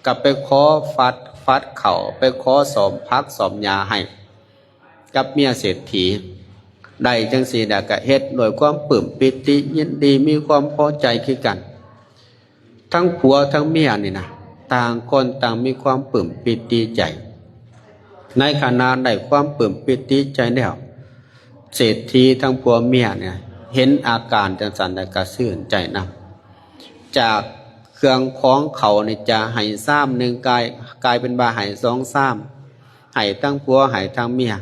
ກໍໄປຂໍຝັດ ຝັດເຂົ້າ ໄປຂໍສ້ອມຜັກສ້ອມຫຍ້າໃຫ້ກັບເມຍເສດຖີ. ໄດ້ຈັ່ງຊີ້ແລ້ວກໍເຮັດດ້ວຍຄວາມປຶ້ມປີຕິຍິນດີ ມີຄວາມພໍໃຈຄືກັນ. ທັງຜົວທັງເມຍນີ້ນະ ຕ່າງຄົນຕ່າງມີຄວາມປຶ້ມປີຕິໃຈ. ໃນຂະນະໄດ້ຄວາມປຶ້ມປີຕິໃຈແລ້ວ ເສດຖີທັງຜົວເມຍນີ້ເຫັນອາການຈັ່ງຊັ້ນແລ້ວກໍຊື່ນໃຈນຳ. ຈາກເຄື່ອງຂອງເຂົານີ້ຈະໃຫ້ຊາມໜຶ່ງ ກາຍ ກາຍເປັນວ່າໃຫ້ສອງຊາມ, ໃຫ້ທັງຜົວໃຫ້ທັງເມຍ.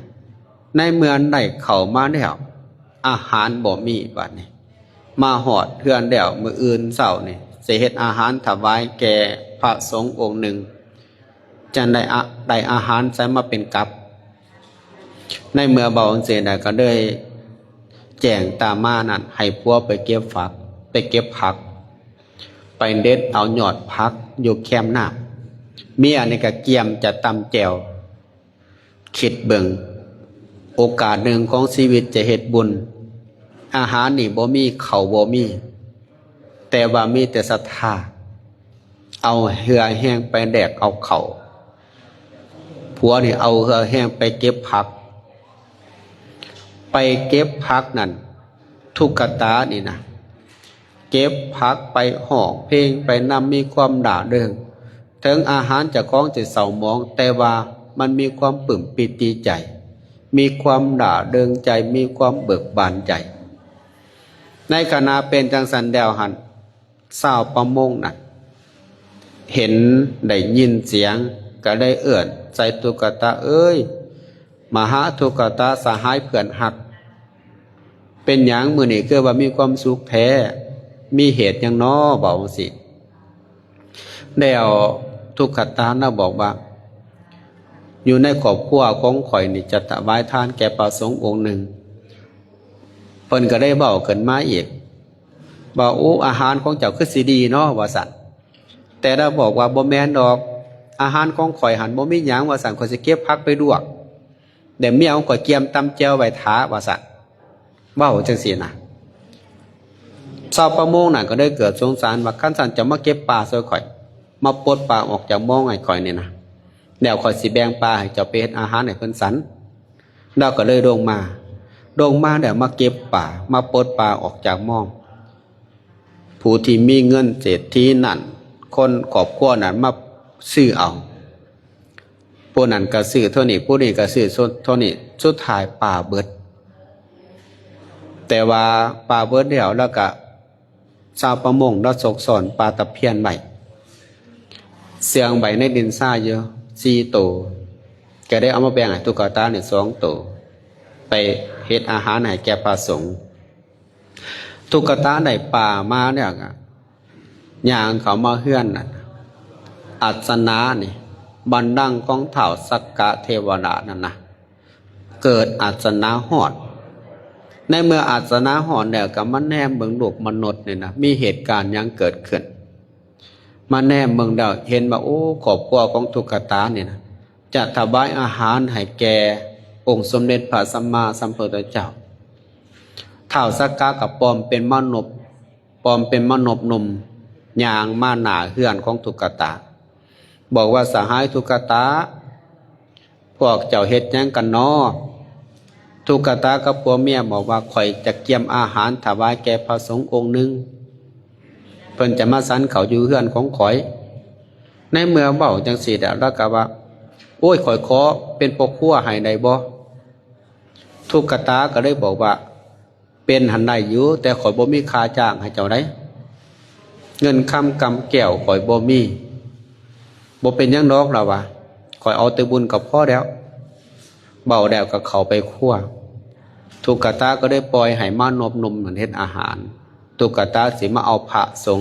ໃນເມື່ອໄດ້ເຂົ້າມາແລ້ວ ອາຫານບໍ່ມີບາດນີ້. ມາຮອດເຮືອນແລ້ວ ມື້ອື່ນເຊົ້ານີ້ ຊິເຮັດອາຫານຖວາຍແກ່ພະສົງອົງໜຶ່ງ, ຈັ່ງໄດ້ອະ ໄດ້ອາຫານໃສ່ມາເປັນກັບ. ໃນເມື່ອເວົ້າຈັ່ງຊີ້ນະ ກໍເລີຍແຈ້ງຕາມມານັ້ນ ໃຫ້ຜົວໄປເກັບຝັກ ໄປເກັບຜັກ ໄປເດັດເອົາຍອດຜັກຢູ່ແຄມນ້ຳ. ເມຍນີ້ກໍກຽມຈະຕຳແຈ່ວ. ຄິດເບິ່ງ ໂອກາດໜຶ່ງຂອງຊີວິດຈະເຮັດບຸນ, ອາຫານນີ້ບໍ່ມີ ເຂົ້າບໍ່ມີ, ແຕ່ວ່າມີແຕ່ສັດທາ ເອົາເຫື່ອແຮງໄປແລກເອົາເຂົ້າ. ຜົວນີ້ເອົາເຫື່ອແຮງໄປເກັບຜັກ, ໄປເກັບຜັກນັ້ນ ຕຸກກະຕານີ້ນະ ເກັບຜັກໄປ ຮ້ອງເພງໄປນຳ ມີຄວາມລ່າເຣິງ. ເຖິງອາຫານເຈົ້າຂອງຈະເສົ້າໝອງ, ແຕ່ວ່າມັນມີຄວາມປຶ້ມປີຕິໃຈ, ມີຄວາມລ່າເຣິງໃຈ, ມີຄວາມເບີກບານໃຈ. ໃນຂະນະເປັນຈັ່ງຊັ້ນແລ້ວຫັ້ນ ຊາວປະມົງນັ້ນເຫັນໄດ້ຍິນສຽງ ກໍໄດ້ເອີ້ນໃສ່ ຕຸກກະຕາເອີຍ, ມະຫາຕຸກກະຕາ ສະຫາຍເພື່ອນຮັກ, ເປັນຫຍັງມື້ນີ້ຄືວ່າມີຄວາມສຸກແທ້? ມີເຫດຫຍັງນໍ? ເວົ້າຈັ່ງຊີ້. ແລ້ວຕຸກກະຕານະບອກວ່າ ຢູ່ໃນຄອບຄົວຂອງຂ້ອຍນີ້ ຈະຖວາຍທານແກ່ພະສົງອົງໜຶ່ງ. ເພິ່ນກໍໄດ້ເວົ້າຂຶ້ນມາອີກວ່າ ໂອ້ ອາຫານຂອງເຈົ້າຄືຊິດີເນາະ ວ່າຊັ້ນ. ແຕ່ລາວບອກວ່າ ບໍ່ແມ່ນດອກ, ອາຫານຂອງຂ້ອຍຫັ້ນບໍ່ມີຫຍັງ ວ່າຊັ້ນ, ຂ້ອຍຊິເກັບຜັກໄປລວກ ແຕ່ເມຍຂອງຂ້ອຍກຽມຕຳແຈ່ວໄວ້ຖ້າ ວ່າຊັ້ນ. ເວົ້າຈັ່ງຊີ້ນະ ຊາວປະມົງນັ້ນກໍເລີຍເກີດສົງສານວ່າ ຄັນຊັ້ນເຈົ້າມາເກັບປາຊ່ອຍຂ້ອຍ, ມາປົດປາອອກຈາກມອງໃຫ້ຂ້ອຍນີ້ນະ, ແລ້ວຂ້ອຍຊິແບ່ງປາໃຫ້ເຈົ້າໄປເຮັດອາຫານໃຫ້ເພິ່ນສັນ. ລາວກໍເລີຍລົງມາ, ລົງມາແລ້ວມາເກັບປາ, ມາປົດປາອອກຈາກມອງ. ຜູ້ທີ່ມີເງິນເສດຖີນັ້ນ, ຄົນຄອບຄົວນັ້ນມາຊື້ເອົາ. ຜູ້ນັ້ນກໍຊື້ເທົ່ານີ້, ຜູ້ນີ້ກໍຊື້ເທົ່ານີ້, ສຸດທ້າຍປາເບິດ. ແຕ່ວ່າປາເບິດແລ້ວ, ແລ້ວກໍຊາວປະມົງລາວຊອກຊ້ອນປາຕະພຽນໄວ້, ເຊື່ອງໄວ້ໃນດິນຊາຢູ່ສີ່ໂຕ, ກໍໄດ້ເອົາມາແບ່ງໃຫ້ຕຸກກະຕານີ້ສອງໂຕ, ໄປເຮັດອາຫານໃຫ້ແກ່ພະສົງ. ຕຸກກະຕາໄດ້ປາມາແລ້ວກໍຍ່າງເຂົ້າມາເຮືອນນັ້ນ, ອາສະນະນີ້, ບັນດັງຂອງທ້າວສັກກະເທວະລາດນັ້ນນະ, ເກີດອາສະນະຮ້ອນ. ໃນເມື່ອອາສະນະຮ້ອນແລ້ວ ກໍມາແນມເບິ່ງໂລກມະນຸດນີ້ນະ, ມີເຫດການຫຍັງເກີດຂຶ້ນ? ມາແນມເບິ່ງແລ້ວເຫັນວ່າ ໂອ້ ຄອບຄົວຂອງຕຸກກະຕານີ້ນະ ຈະຖວາຍອາຫານໃຫ້ແກ່ອົງສົມເດັດພະສຳມາສຳພຸດທະເຈົ້າ. ທ້າວສັກກະກໍປອມເປັນມະນຸດ, ປອມເປັນມະນຸດໜຸ່ມ ຍ່າງມາໜ້າເຮືອນຂອງຕຸກກະຕາ, ບອກວ່າ ສະຫາຍຕຸກກະຕາ, ພວກເຈົ້າເຮັດຫຍັງກັນນໍ? ຕຸກກະຕາກັບຜົວເມຍບອກວ່າ ຂ້ອຍຈະກຽມອາຫານຖວາຍແກ່ພະສົງອົງໜຶ່ງ, ເພິ່ນຈະມາສັນເຂົ້າຢູ່ເຮືອນຂອງຂ້ອຍ. ໃນເມື່ອເວົ້າຈັ່ງຊີ້ແລ້ວ ລາວກໍວ່າ ໂອ້ຍ ຂ້ອຍຂໍເປັນພໍ່ຄົວໃຫ້ໄດ້ບໍ່? ຕຸກກະຕາກໍເລີຍບອກວ່າ ເປັນຫັ້ນໄດ້ຢູ່, ແຕ່ຂ້ອຍບໍ່ມີຄ່າຈ້າງໃຫ້ເຈົ້າໃດ, ເງິນຄຳກຳແກ້ວຂ້ອຍບໍ່ມີ. ບໍ່ເປັນຫຍັງດອກ ລາວວ່າ, ຂ້ອຍເອົາແຕ່ບຸນກໍພໍແລ້ວ. ເວົ້າແລ້ວກໍເຂົ້າໄປຄົວ, ຕຸກກະຕາກໍໄດ້ປ່ອຍໃຫ້ມະນົບໜຸ່ມນັ້ນເຮັດອາຫານ. ຕຸກກະຕາຊິມາເອົາພະສົງ,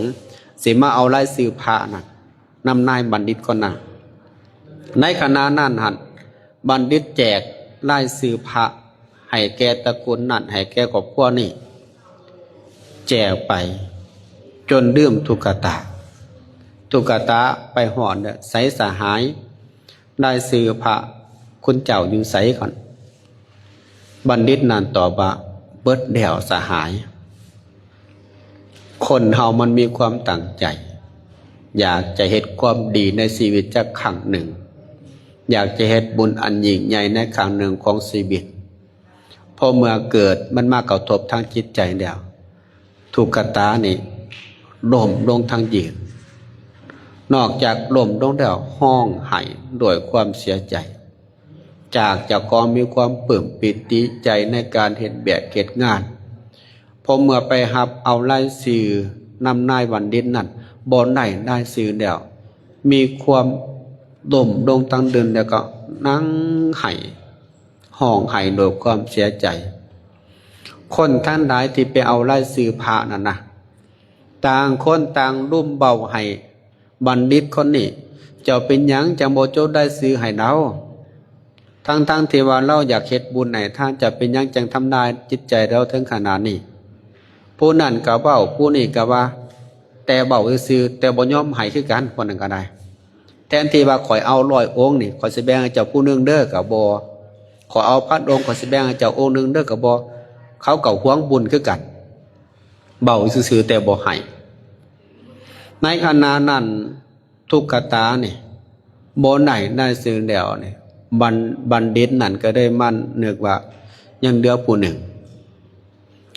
ຊິມາເອົາລາຍຊື່ພະນັ້ນ ນຳນາຍບັນດິດກ່ອນນະ. ໃນຂະນະນັ້ນຫັ້ນ ບັນດິດແຈກລາຍຊື່ພະໃຫ້ແກ່ຕະກຸນນັ້ນ, ໃຫ້ແກ່ຄອບຄົວນີ້, ແຈກໄປຈົນລືມຕຸກກະຕາ. ຕຸກກະຕາໄປຮອດແລ້ວ, ໃສສະຫາຍ? ລາຍຊື່ພະຄຸນເຈົ້າຢູ່ໃສກ່ອນ? ບັນດິດນັ້ນຕອບວ່າ ເບິດແລ້ວສະຫາຍ. ຄົນເຮົາມັນມີຄວາມຕັ້ງໃຈ ຢາກຈະເຮັດຄວາມດີໃນຊີວິດຈັກຄັ້ງໜຶ່ງ, ຢາກຈະເຮັດບຸນອັນຍິ່ງໃຫຍ່ໃນຄັ້ງໜຶ່ງຂອງຊີວິດ. ພໍເມື່ອເກີດມັນມາກະທົບທາງຈິດໃຈແລ້ວ, ຕຸກກະຕານີ້ລົ້ມລົງທັງຢືນ. ນອກຈາກລົ້ມລົງແລ້ວ ຮ້ອງໄຫ້ດ້ວຍຄວາມເສຍໃຈ. ຈາກເຈົ້າຂອງມີຄວາມປຶ້ມປີຕິໃຈໃນການເຮັດວຽກເຮັດງານ, ພໍເມື່ອໄປຮັບເອົາລາຍຊື່ນຳນາຍບັນດິດນັ້ນ, ບໍ່ໄດ້ລາຍຊື່ແລ້ວ, ມີຄວາມລົ້ມລົງທັງຢືນ ແລ້ວກໍນັ່ງໄຫ້, ຮ້ອງໄຫ້ດ້ວຍຄວາມເສຍໃຈ. ຄົນທັງຫຼາຍທີ່ໄປເອົາລາຍຊື່ພະນັ້ນນະ, ຕ່າງຄົນຕ່າງລຸມເວົ້າໃຫ້ ບັນດິດຄົນນີ້, ເຈົ້າເປັນຫຍັງຈັ່ງບໍ່ຈົດລາຍຊື່ໃຫ້ລາວ? ທັງໆທີ່ວ່າລາວຢາກເຮັດບຸນໃຫ້ທານ, ເຈົ້າເປັນຫຍັງຈັ່ງທຳລາຍຈິດໃຈລາວເຖິງຂະໜາດນີ້? ຜູ້ນັ້ນກໍເວົ້າ, ຜູ້ນີ້ກໍວ່າ, ແຕ່ເວົ້າຊື່ໆ, ແຕ່ບໍ່ຍອມໃຫ້ຄືກັນ, ຜູ້ນັ້ນກໍໄດ້. ແທນທີ່ວ່າຂ້ອຍເອົາຮ້ອຍອົງນີ້, ຂ້ອຍຊິແບ່ງໃຫ້ເຈົ້າຜູ້ໜຶ່ງເດີ, ກໍບໍ່. ຂ້ອຍເອົາພັນອົງ, ຂ້ອຍຊິແບ່ງໃຫ້ເຈົ້າອົງໜຶ່ງເດີ, ກໍບໍ່. ເຂົາກໍຫວງບຸນຄືກັນ, ເວົ້າຊື່ໆ ແຕ່ບໍ່ໃຫ້. ໃນຂະນະນັ້ນ ຕຸກກະຕານີ້ບໍ່ໄດ້ລາຍຊື່ແລ້ວນີ້, ບັນ, ບັນດິດນັ້ນກໍເລີຍມານຶກວ່າຍັງເຫຼືອຜູ້ໜຶ່ງ,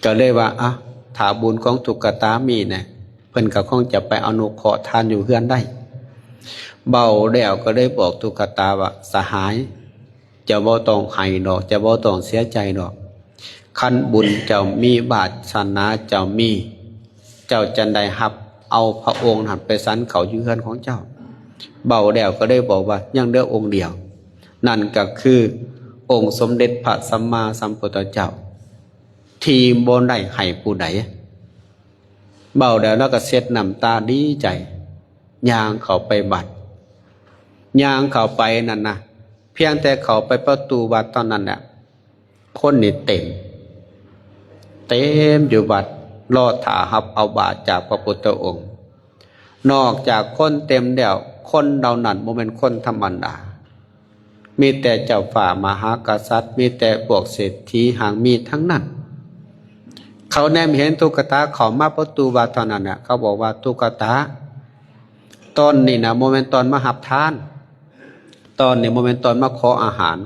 ກໍເລີຍວ່າ ອະ, ຖ້າບຸນຂອງຕຸກກະຕາມີນະ, ເພິ່ນກໍຄົງຈະໄປອະນຸເຄາະທ່ານຢູ່ເຮືອນໄດ້. ເວົ້າແລ້ວກໍເລີຍບອກຕຸກກະຕາວ່າ ສະຫາຍ, ເຈົ້າບໍ່ຕ້ອງໄຫ້ດອກ, ເຈົ້າບໍ່ຕ້ອງເສຍໃຈດອກ. ຄັນບຸນເຈົ້າມີ ວາສະໜາເຈົ້າມີ ເຈົ້າຈັ່ງໄດ້ຮັບເອົາພະອົງນັ້ນໄປສັນເຂົ້າຢູ່ເຮືອນຂອງເຈົ້າ. ເວົ້າແລ້ວກໍເລີຍບອກວ່າ ຍັງເຫຼືອອົງດຽວ, ນັ້ນກໍຄືອົງສົມເດັດພະສຳມາສຳພຸດທະເຈົ້າ ທີ່ບໍ່ໄດ້ໃຫ້ຜູ້ໃດ. ເວົ້າແລ້ວລາວກໍເຊັດນ້ຳຕາດີໃຈ ຍ່າງເຂົ້າໄປວັດ. ຍ່າງເຂົ້າໄປນັ້ນນະ, ພຽງແຕ່ເຂົ້າໄປປະຕູວັດເທົ່ານັ້ນແຫຼະ ຄົນນີ້ເຕັມ, ເຕັມຢູ່ວັດ, ລໍຖ້າຮັບເອົາບາດຈາກພະພຸດທະອົງ. ນອກຈາກຄົນເຕັມແລ້ວ, ຄົນເຫຼົ່ານັ້ນບໍ່ແມ່ນຄົນທຳມະດາ, ມີແຕ່ເຈົ້າຟ້າມະຫາກະສັດ, ມີແຕ່ພວກເສດຖີຮັ່ງມີທັງນັ້ນ. ເຂົາແນມເຫັນຕຸກກະຕາເຂົ້າມາປະຕູວັດເທົ່ານັ້ນນະ, ເຂົາບອກວ່າ, ຕຸກກະຕາ, ຕອນນີ້ນະ ບໍ່ແມ່ນຕອນມາຮັບທານ, ຕອນນີ້ບໍ່ແມ່ນຕອນມາຂໍອາຫານ,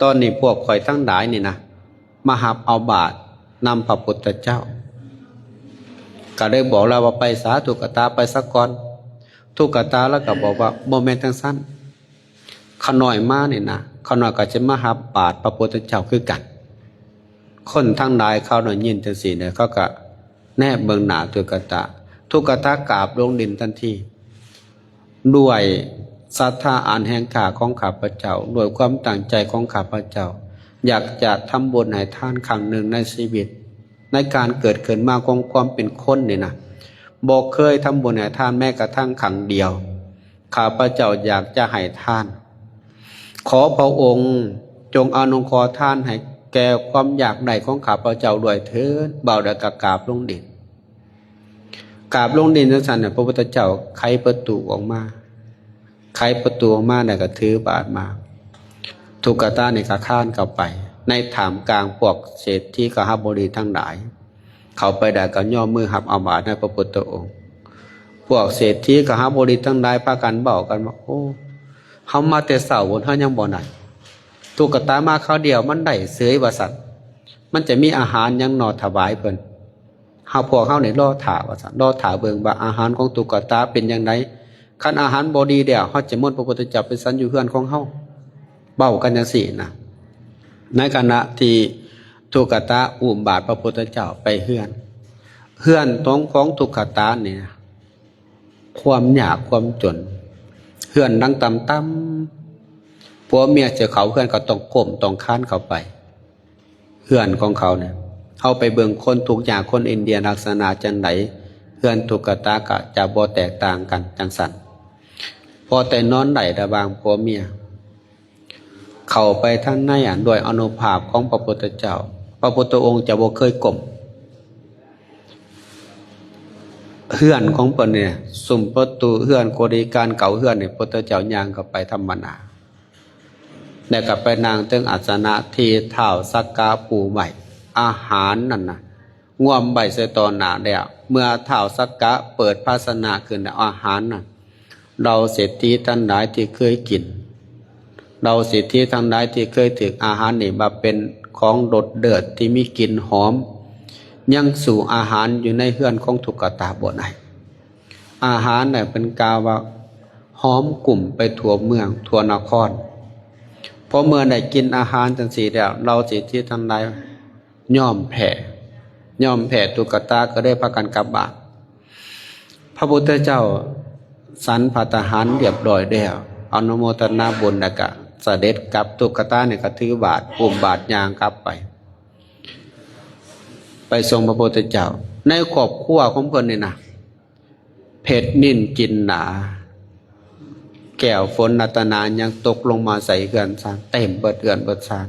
ຕອນນີ້ພວກຂ້ອຍທັງຫຼາຍນີ້ນະ ມາຮັບເອົາບາດນຳພະພຸດທະເຈົ້າ. ກໍເລີຍບອກລາວວ່າ, ໄປສາ ຕຸກກະຕາ, ໄປສາກ່ອນ. ຕຸກກະຕາລາວກໍບອກວ່າ, ບໍ່ແມ່ນຈັ່ງຊັ້ນ, ຂ້ານ້ອຍມານີ້ນະ, ຂ້ານ້ອຍກໍຈະມາຮັບບາດພະພຸດທະເຈົ້າຄືກັນ. ຄົນທັງຫຼາຍເຂົາໄດ້ຍິນຈັ່ງຊີ້ນະ, ເຂົາກໍແນບເບິ່ງໜ້າຕຸກກະຕາ. ຕຸກກະຕາກາບລົງດິນທັນທີ. ດ້ວຍສັດທາອັນແຮງກ້າຂອງຂ້າພະເຈົ້າ, ດ້ວຍຄວາມຕັ້ງໃຈຂອງຂ້າພະເຈົ້າ, ຢາກຈະທຳບຸນໃຫ້ທານຄັ້ງໜຶ່ງໃນຊີວິດ, ໃນການເກີດຂຶ້ນມາຂອງຄວາມເປັນຄົນນີ້ນະ, ບໍ່ເຄີຍທຳບຸນໃຫ້ທານແມ້ກະທັ່ງຄັ້ງດຽວ. ຂ້າພະເຈົ້າຢາກຈະໃຫ້ທານ. ຂໍພະອົງຈົ່ງອະນຸເຄາະທານໃຫ້ແກ່ຄວາມຢາກໄດ້ຂອງຂ້າພະເຈົ້າດ້ວຍເທີ້ນ. ເວົ້າແລ້ວກໍກາບລົງດິນ. ກາບລົງດິນຈັ່ງຊັ້ນນະ, ພະພຸດທະເຈົ້າໄຂປະຕູອອກມາ, ໄຂປະຕູອອກມາແລ້ວກໍຖືບາດມາ. ຕຸກກະຕານີ້ກໍຄານເຂົ້າໄປ ໃນທ່າມກາງພວກເສດຖີຄະຫະບໍດີທັງຫຼາຍ. ເຂົ້າໄປໄດ້ກໍຍໍມືຮັບເອົາບາດໃນພະພຸດທະອົງ. ພວກເສດຖີຄະຫະບໍດີທັງຫຼາຍພາກັນເວົ້າກັນວ່າ, ໂອ້, ເຮົາມາແຕ່ເຊົ້າພຸ້ນ ເຮົາຍັງບໍ່ນັ້ນ. ຕຸກກະຕາມາຄາວດຽວມັນໄດ້ເສີຍວ່າຊັ້ນ. ມັນຈະມີອາຫານຫຍັງໜໍ່ຖວາຍເພິ່ນ? ເຮົາ, ພວກເຮົານີ້ລໍຖ້າວ່າຊັ້ນ, ລໍຖ້າເບິ່ງວ່າອາຫານຂອງຕຸກກະຕາເປັນຈັ່ງໃດ. ຄັນອາຫານບໍ່ດີແລ້ວ, ເຮົາຈະມົນພະພຸດທະເຈົ້າໄປສັນຢູ່ເຮືອນຂອງເຮົາ. ເວົ້າກັນຈັ່ງຊີ້ນະ. ໃນຂະນະທີ່ຕຸກກະຕາອຸ້ມບາດພະພຸດທະເຈົ້າໄປເຮືອນ, ເຮືອນຂອງ, ຂອງຕຸກກະຕານີ້ນະ, ຄວາມຍາກຄວາມຈົນ, ເຮືອນຫຼັງຕ່ຳໆ, ຜົວເມຍຈະເຂົ້າເຮືອນກໍຕ້ອງກົ້ມຕ້ອງຄານເຂົ້າໄປ. ເຮືອນຂອງເຂົານີ້, ເຮົາໄປເບິ່ງຄົນທຸກຍາກ, ຄົນອິນເດຍລັກສະນະຈັ່ງໃດ, ເຮືອນຕຸກກະຕາກໍຈະບໍ່ແຕກຕ່າງກັນຈັ່ງຊັ້ນ. ພໍແຕ່ນອນໄດ້ລະຫວ່າງຜົວເມຍ, ເຂົ້າໄປທາງໃນ ອັນ ດ້ວຍອານຸພາບຂອງພະພຸດທະເຈົ້າ, ພະພຸດທະອົງຈະບໍ່ເຄີຍກົ້ມ. ເຮືອນຂອງເພິ່ນນີ້, ຊຸມປະຕູເຮືອນກໍດີ, ການເຂົ້າເຮືອນນີ້, ພະພຸດທະເຈົ້າຍ່າງເຂົ້າໄປທຳມະດາ. ແລ້ວກໍໄປນັ່ງເທິງອາສະນະທີ່ທ້າວສັກກະປູໄວ້. ອາຫານນັ້ນນະ ງວມໄວ້ໃສ່ຕໍ່ໜ້າແລ້ວ, ເມື່ອທ້າວສັກກະເປີດພາຊະນະຂຶ້ນແລ້ວ, ອາຫານນັ້ນ ເຫຼົ່າເສດຖີທັງຫຼາຍທີ່ເຄີຍກິນ, ເຫຼົ່າເສດຖີທັງຫຼາຍທີ່ເຄີຍຖືກອາຫານນີ້ວ່າເປັນຂອງລົດເລີດທີ່ມີກິ່ນຫອມ, ຍັງສູ້ອາຫານຢູ່ໃນເຮືອນຂອງຕຸກກະຕາບໍ່ໄດ້. ອາຫານນັ້ນເພິ່ນກ່າວວ່າຫອມກຸ້ມໄປທົ່ວເມືອງທົ່ວນະຄອນ. ພໍເມື່ອໄດ້ກິນອາຫານຈັ່ງຊີ້ແລ້ວ, ເຫຼົ່າເສດຖີທັງຫຼາຍຍອມແພ້, ຍອມແພ້, ຕຸກກະຕາກໍໄດ້ພາກັນກັບບ້ານ. ພະພຸດທະເຈົ້າສັນພັດຕາຫານລຽບຮ້ອຍແລ້ວ, ອະນຸໂມທະນາບຸນ ແລ້ວກະສະເດັດກັບ. ຕຸກກະຕານີ້ກໍຖືບາດ, ອຸ້ມບາດຍ່າງກັບໄປ, ໄປສົ່ງພະພຸດທະເຈົ້າ. ໃນຄອບຄົວຂອງເພິ່ນນີ້ນະ, ເພັດນິນຈິນດາ, ແກ້ວຝົນລັດຕະນາຫຍັງຕົກລົງມາໃສ່ເຮືອນຊານ, ເຕັມເບິດເຮືອນເບິດຊານ.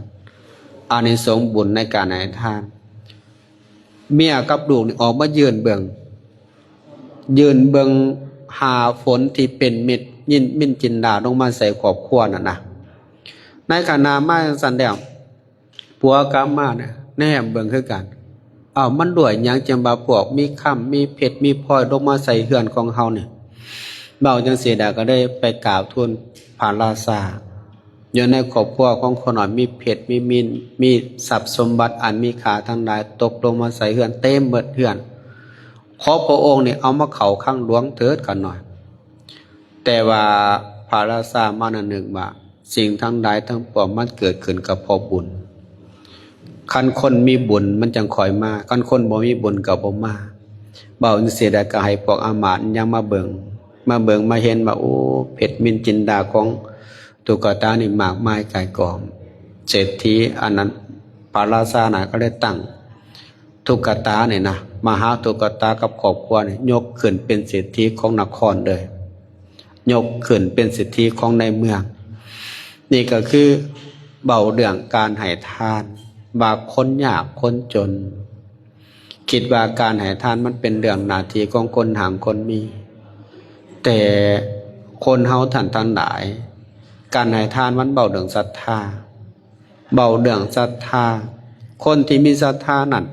ອານິສົງບຸນໃນການໃຫ້ທານ. ເມຍກັບລູກນີ້ອອກມາຢືນເບິ່ງ, ຢືນເບິ່ງຫາຝົນທີ່ເປັນເມັດນິນ, ມິນຈິນດາລົງມາໃສ່ຄອບຄົວນັ້ນນະ. ໃນຂະນະມາຈັ່ງຊັ້ນແລ້ວ, ຜົວກັບມານະ ແນມເບິ່ງຄືກັນ. ເອົ້າ, ມັນດ້ວຍຫຍັງຈັ່ງວ່າພວກມີຄຳ, ມີເພັດ, ມີພລອຍລົງມາໃສ່ເຮືອນຂອງເຮົານີ້? ເວົ້າຈັ່ງຊີ້ແລ້ວກໍໄດ້ໄປກາບທູນພະລາຊາ. ຢູ່ໃນຄອບຄົວຂອງຂ້ານ້ອຍມີເພັດ, ມີມິນ, ມີຊັບສົມບັດອັນມີຄ່າທັງຫຼາຍຕົກລົງມາໃສ່ເຮືອນເຕັມເບິດເຮືອນ. ຂໍພະອົງນີ້ເອົາມາເຂົ້າຄັງຫຼວງເຖີດຂ້ານ້ອຍ. ແຕ່ວ່າພະລາຊາມານະນຶກວ່າ ສິ່ງທັງຫຼາຍທັງປວງມັນເກີດຂຶ້ນກໍເພາະບຸນ. ຄັນຄົນມີບຸນມັນຈັ່ງຄ່ອຍມາ, ຄັນຄົນບໍ່ມີບຸນກໍບໍ່ມາ. ເວົ້າຈັ່ງຊີ້ແລ້ວກໍໃຫ້ພວກອາມາດຍັງມາເບິ່ງ, ມາເບິ່ງມາເຫັນວ່າ ໂອ້ ເພັດນິນຈິນດາຂອງຕຸກກະຕານີ້ມາກມາຍກ່າຍກອງ. ເສດຖີອັນນັ້ນ ພະລາຊານັ້ນກໍເລີຍຕັ້ງຕຸກກະຕານີ້ນະ, ມະຫາຕຸກກະຕາກັບຄອບຄົວນີ້ ຍົກຂຶ້ນເປັນເສດຖີຂອງນະຄອນເລີຍ. ຍົກຂຶ້ນເປັນເສດຖີຂອງໃນເມືອງ. ນີ້ກໍຄືເວົ້າເລື່ອງການໃຫ້ທານ ວ່າຄົນຍາກຄົນຈົນ ຄິດວ່າການໃຫ້ທານມັນເປັນເລື່ອງໜ້າທີ່ຂອງຄົນຮັ່ງຄົນມີ. ແຕ່ຄົນເຮົາທ່ານທັງຫຼາຍ, ການໃຫ້ທານມັນເວົ້າເລື່ອງສັດທາ, ເວົ້າເລື່ອງສັດທາ. ຄົນທີ່ມີສັດທານັ້ນ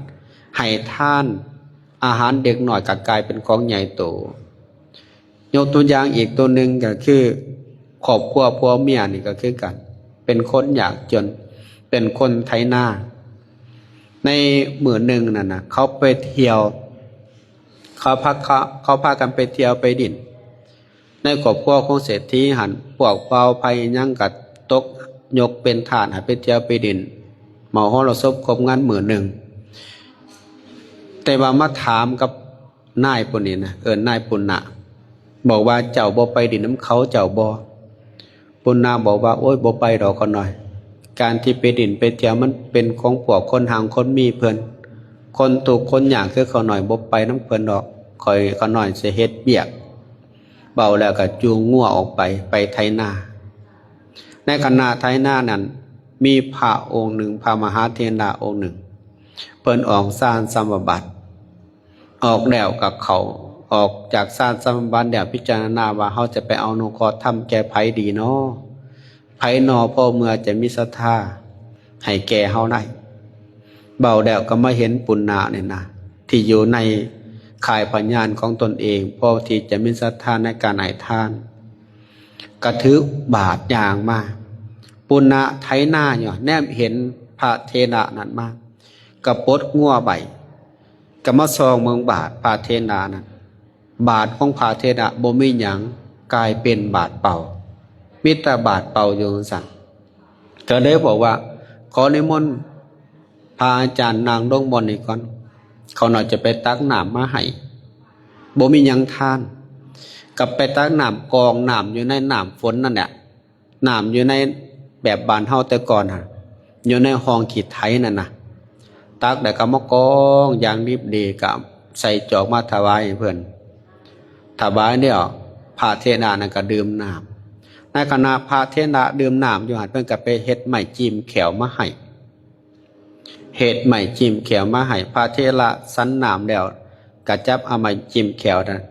ໃຫ້ທານອາຫານເດັກນ້ອຍກໍກາຍເປັນຂອງໃຫຍ່ໂຕ. ຍົກຕົວຢ່າງອີກຕົວໜຶ່ງກໍຄື ຄອບຄົວຜົວເມຍນີ້ກໍຄືກັນ, ເປັນຄົນຍາກຈົນ, ເປັນຄົນໄຖນາ. ໃນມື້ໜຶ່ງນັ້ນນະ ເຂົາໄປທ່ຽວ, ເຂົາພາ, ເຂົາ, ເຂົາພາກັນໄປທ່ຽວໄປຫຼິ້ນ. ໃນຄອບຄົວຂອງເສດຖີຫັ້ນ ພວກເຜົ່າໄພຫຍັງກໍຕົກຍົກເປັນທາດໃຫ້ໄປທ່ຽວໄປຫຼິ້ນ, ມະຫອລະສົບຄົບງັນມື້ໜຶ່ງ. ແຕ່ວ່າມາຖາມກັບ ນາຍຜູ້ນີ້ນະ, ເອີ້ນນາຍປຸນນະ, ບອກວ່າ ເຈົ້າບໍ່ໄປຫຼິ້ນນຳເຂົາເຈົ້າບໍ່? ປຸນນະບອກວ່າ ໂອ້ຍ ບໍ່ໄປດອກຂ້ານ້ອຍ, ການທີ່ໄປຫຼິ້ນໄປທ່ຽວມັນເປັນຂອງພວກຄົນຮັ່ງຄົນມີເພິ່ນ, ຄົນທຸກຄົນຍາກຄືຂ້ານ້ອຍບໍ່ໄປນຳເພິ່ນດອກ, ຂ້ອຍ ຂ້ານ້ອຍຊິເຮັດວຽກ. ເວົ້າແລ້ວກໍຈູງງົວອອກໄປ, ໄປໄຖນາ. ໃນຂະນະໄຖນານັ້ນ ມີພະອົງໜຶ່ງ, ພະມະຫາເຖລະອົງໜຶ່ງ, ເພິ່ນອອກຊານສະມາບັດ. ອອກແລ້ວກໍເຂົ້າ, ອອກຈາກຊານສະມາບັດແລ້ວ ພິຈາລະນາວ່າ ເຮົາຈະໄປອະນຸເຄາະທຳແກ່ໃຜດີນໍ? ໃຜນໍພໍເມື່ອຈະມີສັດທາໃຫ້ແກ່ເຮົາໄດ້? ເວົ້າແລ້ວກໍມາເຫັນປຸນນະນີ້ນະ ທີ່ຢູ່ໃນຂ່າຍພະຍານຂອງຕົນເອງ ພໍທີ່ຈະມີສັດທາໃນການໃຫ້ທານ, ກະຖືບາດຍ່າງມາ. ປຸນນະໄຖນາຢູ່ ແນມເຫັນພະເຖລະນັ້ນມາ ກະປົດງົວໄວ້ ກໍມາສ່ອງເບິ່ງບາດພະເຖລະນັ້ນ, ບາດຂອງພະເຖລະບໍ່ມີຫຍັງ, ກາຍເປັນບາດເປົ່າ, ມີແຕ່ບາດເປົ່າຢູ່ຈັ່ງຊັ້ນ. ກໍເລີຍບອກວ່າ ຂໍນິມົນພະອາຈານນັ່ງລົງບ່ອນນີ້ກ່ອນ, ຂ້ານ້ອຍຈະໄປຕັກນ້ຳມາໃຫ້. ບໍ່ມີຫຍັງທານ, ກໍໄປຕັກນ້ຳ ກອງນ້ຳຢູ່ໃນນ້ຳຝົນນັ້ນແຫຼະ. ນ້ຳຢູ່ໃນແບບບ້ານເຮົາແຕ່ກ່ອນຫັ້ນ, ຢູ່ໃນຮ່ອງຂີ້ໄຖນັ້ນນະ, ຕັກແລ້ວກໍມາກອງຢ່າງດິບດີ, ກໍໃສ່ຈອກມາຖວາຍໃຫ້ເພິ່ນ. ຖວາຍແລ້ວ ພະເຖລະນັ້ນກໍດື່ມນ້ຳ. ໃນຂະນະພະເຖລະດື່ມນ້ຳຢູ່ຫັ້ນ, ເພິ່ນກໍໄປເຮັດໄມ້ຈິ້ມແຂ້ວມາໃຫ້. ເຮັດໄມ້ຈິ້ມແຂ້ວມາໃຫ້. ພະເຖລະສັນນ້ຳແລ້ວ ກະຈັບເອົາໄມ້ຈິ້ມແຂ້ວນັ້ນ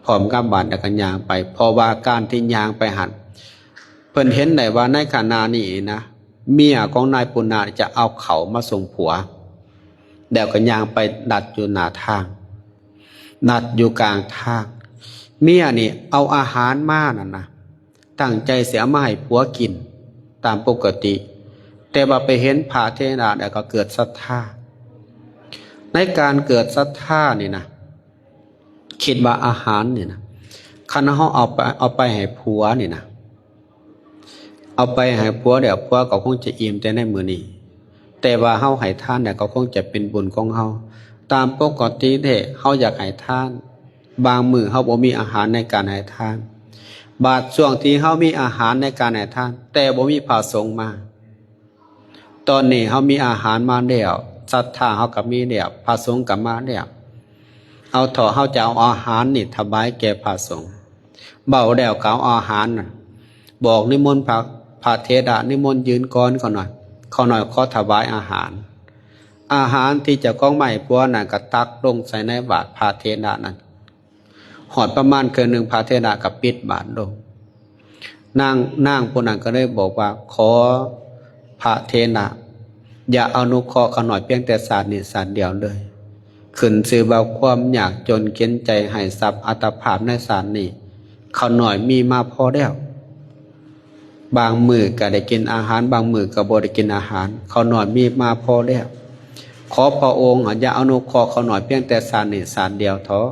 ພ້ອມກັບບາດ ແລ້ວກະຍ່າງໄປ. ເພາະວ່າການທີ່ຍ່າງໄປຫັ້ນ ເພິ່ນເຫັນໄດ້ວ່າໃນຂະນະນີ້ນະ ເມຍຂອງນາຍປຸນນະຈະເອົາເຂົ້າມາສົ່ງຜົວ, ແລ້ວກະຍ່າງໄປດັດຢູ່ໜ້າທາງ, ດັດຢູ່ກາງທາງ. ເມຍນີ້ເອົາອາຫານມານັ້ນນະ ຕັ້ງໃຈຊິເອົາມາໃຫ້ຜົວກິນຕາມປົກກະຕິ, ແຕ່ວ່າໄປເຫັນພະເຖລະແລ້ວກໍເກີດສັດທາ. ໃນການເກີດສັດທານີ້ນະ, ຄິດວ່າອາຫານນີ້ນະ, ຄັນເຮົາເອົາໄປ, ເອົາໄປໃຫ້ຜົວນີ້ນະ, ເອົາໄປໃຫ້ຜົວແລ້ວ ຜົວກໍຄົງຈະອີ່ມແຕ່ໃນມື້ນີ້, ແຕ່ວ່າເຮົາໃຫ້ທານແລ້ວກໍຄົງຈະເປັນບຸນຂອງເຮົາ. ຕາມປົກກະຕິແທ້ ເຮົາຢາກໃຫ້ທານ, ບາງມື້ເຮົາບໍ່ມີອາຫານໃນການໃຫ້ທານ, ບາດຊ່ວງທີ່ເຮົາມີອາຫານໃນການໃຫ້ທານ ແຕ່ບໍ່ມີພະສົງມາ. ຕອນນີ້ເຮົາມີອາຫານມາແລ້ວ, ສັດທາເຮົາກໍມີແລ້ວ, ພະສົງກໍມາແລ້ວ. ເອົາເຖາະ, ເຮົາຈະເອົາອາຫານນີ້ຖວາຍແກ່ພະສົງ. ເວົ້າແລ້ວກໍເອົາອາຫານນັ້ນ ບອກນິມົນພະ, ພະເຖລະ, ນິມົນຢືນກ່ອນຂ້ານ້ອຍ, ຂ້ານ້ອຍຂໍຖວາຍອາຫານ. ອາຫານທີ່ເຈົ້າຂອງມາໃຫ້ຜົວນັ້ນກໍຕັກລົງໃສ່ໃນບາດພະເຖລະນັ້ນ. ຮອດປະມານເຄິ່ງໜຶ່ງ ພະເຖລະກໍປິດບາດລົງ. ນາງ, ນາງຜູ້ນັ້ນກໍເລີຍບອກວ່າ ຂໍພະເຖລະ ຢ່າອະນຸເຄາະຂ້ານ້ອຍພຽງແຕ່ຊາດນີ້ຊາດດຽວເລີຍ. ຂຶ້ນຊື່ວ່າຄວາມຍາກຈົນເຂັນໃຈໄຮ້ຊັບອັດຕະພາບໃນຊາດນີ້ ຂ້ານ້ອຍມີມາພໍແລ້ວ. ບາງມື້ກໍໄດ້ກິນອາຫານ, ບາງມື້ກໍບໍ່ໄດ້ກິນອາຫານ, ຂ້ານ້ອຍມີມາພໍແລ້ວ. ຂໍພະອົງ ອາ, ຢ່າອະນຸເຄາະຂ້ານ້ອຍພຽງແຕ່ຊາດນີ້ຊາດດຽວເຖາະ.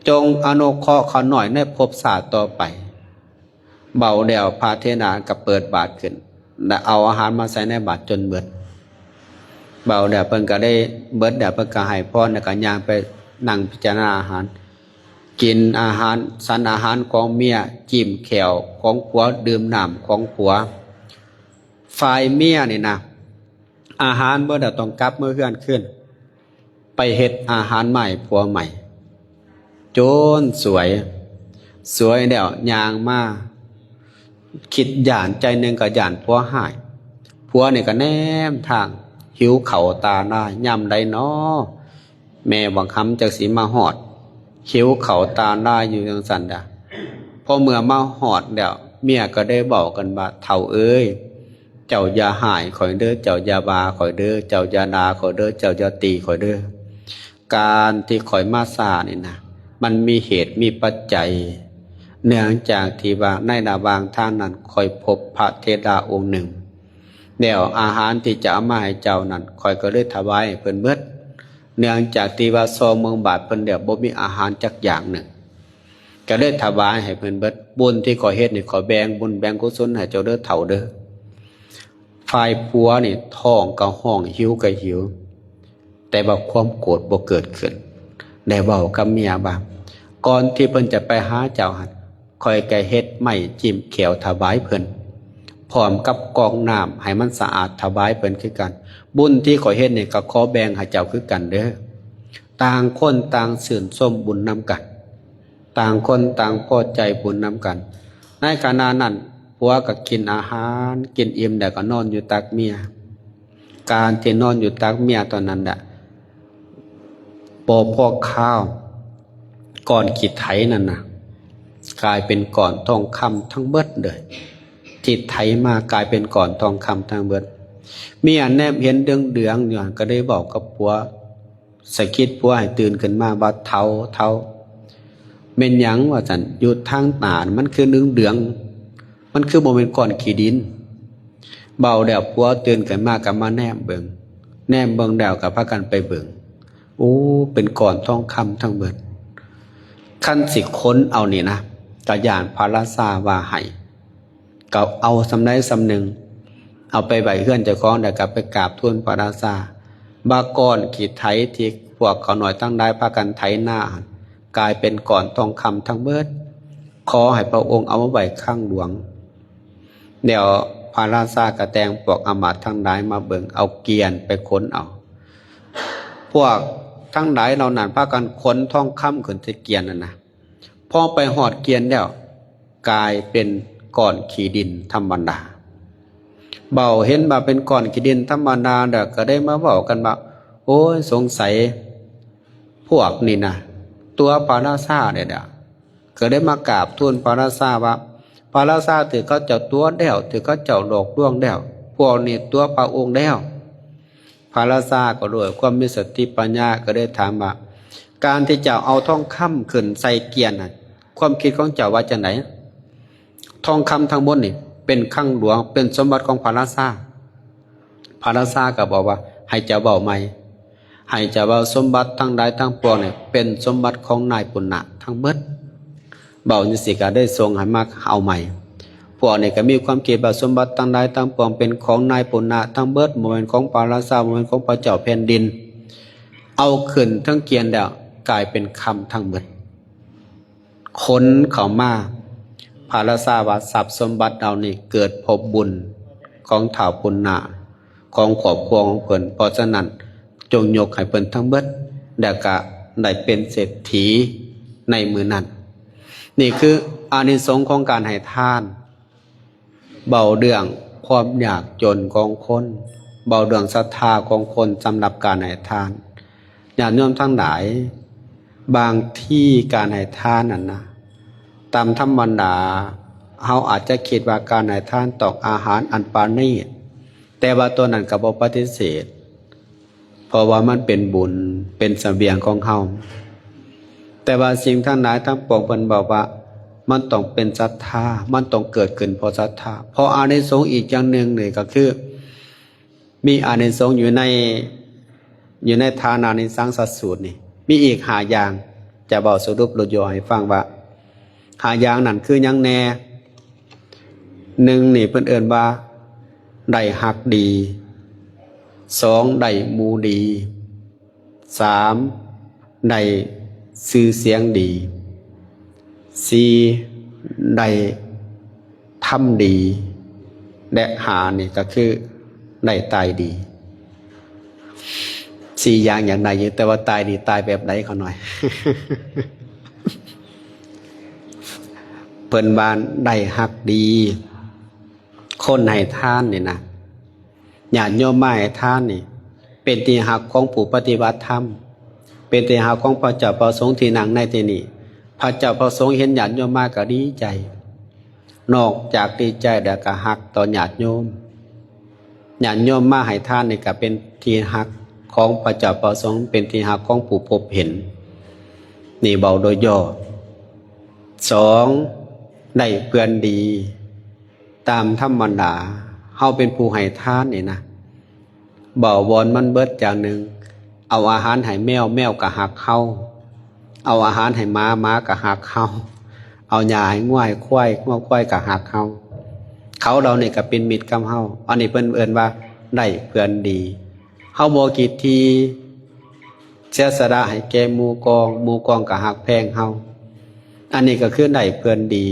ຈົ່ງອະນຸເຄາະຂ້ານ້ອຍໃນພົບຊາດຕໍ່ໄປ. ເວົ້າແລ້ວ ພະເຖລະກໍເປີດບາດຂຶ້ນ ແລະ ເອົາອາຫານມາໃສ່ໃນບາດຈົນເບິດ. ເວົ້າແລ້ວເພິ່ນກໍໄດ້ເບິດແລ້ວ ເພິ່ນກໍໃຫ້ພອນ ແລ້ວກໍຍ່າງໄປນັ່ງພິຈາລະນາອາຫານ ກິນອາຫານ ສັນອາຫານຂອງເມຍ ຈິ້ມແຂ້ວຂອງຜົວ ດື່ມນ້ຳຂອງຜົວ. ຝ່າຍເມຍນີ້ນະ ອາຫານເບິດແລ້ວ ຕ້ອງກັບເມືອເຮືອນຄືນ ໄປເຮັດອາຫານໃໝ່ຜົວໃໝ່ ຈົນສວຍ ສວຍແລ້ວຍ່າງມາ ຄິດຢ້ານ ໃຈໜຶ່ງກໍຢ້ານຜົວຮ້າຍ ຜົວນີ້ກໍແນມທາງ ຫິວເຂົ້າຕາລາຍ ຍາມໃດນໍ ແມ່ບັກຫຳຈັກຊິມາຮອດ ຫິວເຂົ້າຕາລາຍຢູ່ຈັ່ງຊັ້ນດາ. ພໍເມື່ອມາຮອດແລ້ວ ເມຍກໍໄດ້ເວົ້າກັນວ່າ ເຖົ້າເອີຍ ເຈົ້າຢ່າຮ້າຍຂ້ອຍເດີ ເຈົ້າຢ່າວ່າຂ້ອຍເດີ ເຈົ້າຢ່າດ່າຂ້ອຍເດີ ເຈົ້າຢ່າຕີຂ້ອຍເດີ. ການທີ່ຂ້ອຍມາຊ້ານີ້ນະ ມັນມີເຫດມີປັດໄຈ ເນື່ອງຈາກທີ່ວ່າໃນລະຫວ່າງທາງນັ້ນ ຂ້ອຍພົບພະເຖລະອົງໜຶ່ງ ແລ້ວອາຫານທີ່ຈະເອົາມາໃຫ້ເຈົ້ານັ້ນ ຂ້ອຍກໍເລີຍຖວາຍໃຫ້ເພິ່ນເບິດ. ເນື່ອງຈາກທີ່ວ່າຊອງເບິ່ງບາດເພິ່ນແລ້ວ ບໍ່ມີອາຫານຈັກຢ່າງໜຶ່ງ ກໍເລີຍຖວາຍໃຫ້ເພິ່ນເບິດ. ບຸນທີ່ຂ້ອຍເຮັດນີ້ ຂ້ອຍແບ່ງບຸນແບ່ງກຸສົນໃຫ້ເຈົ້າເດີເຖົ້າເດີ. ຝ່າຍຜົວນີ້ທ້ອງກໍຮ້ອງ ຫິວກໍຫິວ ແຕ່ວ່າຄວາມໂກດບໍ່ເກີດຂຶ້ນ ໄດ້ເວົ້າກັບເມຍວ່າ ກ່ອນທີ່ເພິ່ນຈະໄປຫາເຈົ້າຫັ້ນ ຂ້ອຍກໍເຮັດໄມ້ຈິ້ມແຂ້ວຖວາຍເພິ່ນ ພ້ອມກັບກອກນ້ຳໃຫ້ມັນສະອາດຖວາຍເພິ່ນຄືກັນ. ບຸນທີ່ຂ້ອຍເຮັດນີ້ກໍຂໍແບ່ງໃຫ້ເຈົ້າຄືກັນເດີ. ຕ່າງຄົນຕ່າງຊື່ນຊົມບຸນນຳກັນ ຕ່າງຄົນຕ່າງພໍໃຈບຸນນຳກັນ. ໃນຂະນະນັ້ນ ຜົວກໍກິນອາຫານ ກິນອີ່ມແລ້ວກໍນອນຢູ່ຕັກເມຍ. ການທີ່ນອນຢູ່ຕັກເມຍຕອນນັ້ນແຫຼະ ບໍ່ພໍຄາວ ກ້ອນຂີ້ໄຖນັ້ນນະ ກາຍເປັນກ້ອນທອງຄຳທັງເບິດເລີຍ. ທີ່ໄຖມາກາຍເປັນກ້ອນທອງຄຳທັງເບິດ. ເມຍແນມເຫັນເດືອງໆຢູ່ຫັ້ນ ກໍໄດ້ເວົ້າກັບຜົວ ສະກິດຜົວໃຫ້ຕື່ນຂຶ້ນມາວ່າ ເຖົ້າ ເຖົ້າ ແມ່ນຫຍັງວ່າຊັ້ນ ຢູ່ທາງໜ້າມັນຄືເດືອງໆ ມັນຄືບໍ່ແມ່ນກ້ອນຂີ້ດິນ. ເວົ້າແລ້ວຜົວຕື່ນຂຶ້ນມາກໍມາແນມເບິ່ງ ແນມເບິ່ງແລ້ວກໍພາກັນໄປເບິ່ງ ໂອ້ ເປັນກ້ອນທອງຄຳທັງເບິດ. ຄັນຊິຄົ້ນເອົານີ້ນະ ກໍຢ້ານພະລາຊາວ່າໃຫ້ ກໍເອົາສ່ຳໃດສ່ຳໜຶ່ງ ເອົາໄປໄວ້ເຮືອນເຈົ້າຂອງ ແລ້ວກໍໄປກາບທູນພະລາຊາວ່າ ກ້ອນຂີ້ໄຖທີ່ພວກເຂົານ້ອຍທັງຫຼາຍພາກັນໄຖນາຫັ້ນ ກາຍເປັນກ້ອນທອງຄຳທັງເບິດ. ຂໍໃຫ້ພະອົງເອົາມາໄວ້ຄັງຫຼວງ. ແລ້ວພະລາຊາກໍແຕ່ງພວກອາມາດທັງຫຼາຍມາເບິ່ງ ເອົາກຽນໄປຂົນເອົາ. ພວກທັງຫຼາຍເຫຼົ່ານັ້ນພາກັນຂົນທອງຄຳຂຶ້ນໃສ່ກຽນນັ້ນນະ. ພໍໄປຮອດກຽນແລ້ວ ກາຍເປັນກ້ອນຂີ້ດິນທຳມະດາ. ເວົ້າເຫັນວ່າເປັນກ້ອນຂີ້ດິນທຳມະດາແລ້ວ ກໍໄດ້ມາເວົ້າກັນວ່າ ໂອ້ຍ ສົງໄສພວກນີ້ນະ ຕົວະພະລາຊາແລ້ວ. ກໍໄດ້ມາກາບທູນພະລາຊາວ່າ ພະລາຊາຖືກເຂົາເຈົ້າຕົວະແລ້ວ ຖືກເຂົາເຈົ້າຫຼອກລວງແລ້ວ ພວກນີ້ຕົວະພະອົງແລ້ວ. ພະລາຊາກໍດ້ວຍຄວາມມີສະຕິປັນຍາ ກໍໄດ້ຖາມວ່າ ການທີ່ເຈົ້າເອົາທອງຄຳຂຶ້ນໃສ່ກຽນນັ້ນ ຄວາມຄິດຂອງເຈົ້າວ່າຈັ່ງໃດ? ທອງຄຳທັງໝົດນີ້ເປັນຄັງຫຼວງ ເປັນສົມບັດຂອງພະລາຊາ. ພະລາຊາກໍບອກວ່າ ໃຫ້ເຈົ້າເວົ້າໃໝ່ ໃຫ້ເຈົ້າເວົ້າ ສົມບັດທັງຫຼາຍທັງປວງນີ້ເປັນສົມບັດຂອງນາຍປຸນນະທັງເບິດ. ເວົ້າຈັ່ງຊີ້ກໍໄດ້ສົ່ງໃຫ້ມາເອົາໃໝ່. ພວກນີ້ກໍມີຄວາມຄິດວ່າ ສົມບັດທັງຫຼາຍທັງປວງເປັນຂອງນາຍປຸນນະທັງເບິດ ບໍ່ແມ່ນຂອງພະລາຊາ ບໍ່ແມ່ນຂອງພະເຈົ້າແຜ່ນດິນ. ເອົາຂຶ້ນເທິງກຽນແລ້ວ ກາຍເປັນຄຳທັງເບິດ. ຂົນເຂົ້າມາ ພະລາຊາວ່າ ຊັບສົມບັດເຫຼົ່ານີ້ເກີດພົບບຸນຂອງທ້າວປຸນນະ ຂອງຄອບຄົວຂອງເພິ່ນ ເພາະສະນັ້ນ ຈົ່ງຍົກໃຫ້ເພິ່ນທັງເບິດ ແລ້ວກະໄດ້ເປັນເສດຖີໃນມື້ນັ້ນ. ນີ້ຄືອານິສົງຂອງການໃຫ້ທານ. ເວົ້າເລື່ອງຄວາມຍາກຈົນຂອງຄົນ ເວົ້າເລື່ອງສັດທາຂອງຄົນສຳລັບການໃຫ້ທານ. ຍາດໂຍມທັງຫຼາຍ, ບາງທີການໃຫ້ທານນັ້ນນະ ຕາມທຳມະດາ ເຮົາອາດຈະຄິດວ່າການໃຫ້ທານຕ້ອງອາຫານອັນປານີດ, ແຕ່ວ່າຕົວນັ້ນກໍບໍ່ປະຕິເສດ, ເພາະວ່າມັນເປັນບຸນ, ເປັນສະບຽງຂອງເຮົາ. ແຕ່ວ່າສິ່ງທັງຫຼາຍທັງປວງເພິ່ນບອກວ່າ ມັນຕ້ອງເປັນສັດທາ, ມັນຕ້ອງເກີດຂຶ້ນເພາະສັດທາ. ເພາະອານິສົງອີກຢ່າງໜຶ່ງນີ້ກໍຄື ມີອານິສົງຢູ່ໃນ ຢູ່ໃນທານານິສັງສະສູດນີ້ ມີອີກຫ້າຢ່າງ, ຈະເວົ້າສະຫຼຸບລວດຢ່ອໃຫ້ຟັງວ່າ ຫ້າຢ່າງນັ້ນຄືຫຍັງແດ່? ໜຶ່ງນີ້ເພິ່ນເອີ້ນວ່າ ໄດ້ຮັກດີ. ສອງ ໄດ້ໝູ່ດີ. ສາມ ໄດ້ຊື່ສຽງດີ. ສີ່ ໄດ້ທຳດີ. ແລະ ຫ້າ ນີ້ກໍຄືໄດ້ຕາຍດີ. ສີ່ຢ່າງຢາກໄດ້ຢູ່, ແຕ່ວ່າຕາຍນີ້ຕາຍແບບໃດຂະນ້ອຍ? ເພິ່ນວ່າໄດ້ຮັກດີ. ຄົນໃຫ້ທານນີ້ນະ, ຍາດໂຍມມາໃຫ້ທານນີ້ ເປັນທີ່ຮັກຂອງຜູ້ປະຕິບັດທຳ, ເປັນທີ່ຮັກຂອງພະເຈົ້າພະສົງທີ່ນັ່ງໃນທີ່ນີ້. ພະເຈົ້າພະສົງເຫັນຍາດໂຍມມາກໍດີໃຈ. ນອກຈາກດີໃຈແລ້ວກໍຮັກຕໍ່ຍາດໂຍມ. ຍາດໂຍມມາໃຫ້ທານນີ້ກໍເປັນທີ່ຮັກຂອງພະເຈົ້າພະສົງ, ເປັນທີ່ຮັກຂອງຜູ້ພົບເຫັນ. ນີ້ເວົ້າໂດຍຫຍໍ້. ສອງ ໄດ້ເພື່ອນດີ. ຕາມທຳມະດາ ເຮົາເປັນຜູ້ໃຫ້ທານນີ້ນະ, ເວົ້າບ່ອນມັນເບິດຢ່າງໜຶ່ງ, ເອົາອາຫານໃຫ້ແມວ, ແມວກໍຮັກເຮົາ, ເອົາອາຫານໃຫ້ໝາ, ໝາກໍຮັກເຮົາ, ເອົາຫຍ້າໃຫ້ງົວ, ໃຫ້ຄວາຍ, ງົວ, ຄວາຍກໍຮັກເຮົາ. ເຂົາເຫຼົ່ານີ້ກໍເປັນມິດກັບເຮົາ. ອັນນີ້ເພິ່ນເອີ້ນວ່າໄດ້ເພື່ອນດີ. ເຮົາບໍ່ຂີ້ຖີ່ ເສຍສະຫຼະໃຫ້ແກ່ໝູ່ກອງ, ໝູ່ກອງກໍຮັກແພງເຮົາ. ອັນນີ້ກໍຄືໄດ້ເພື່ອນດີ.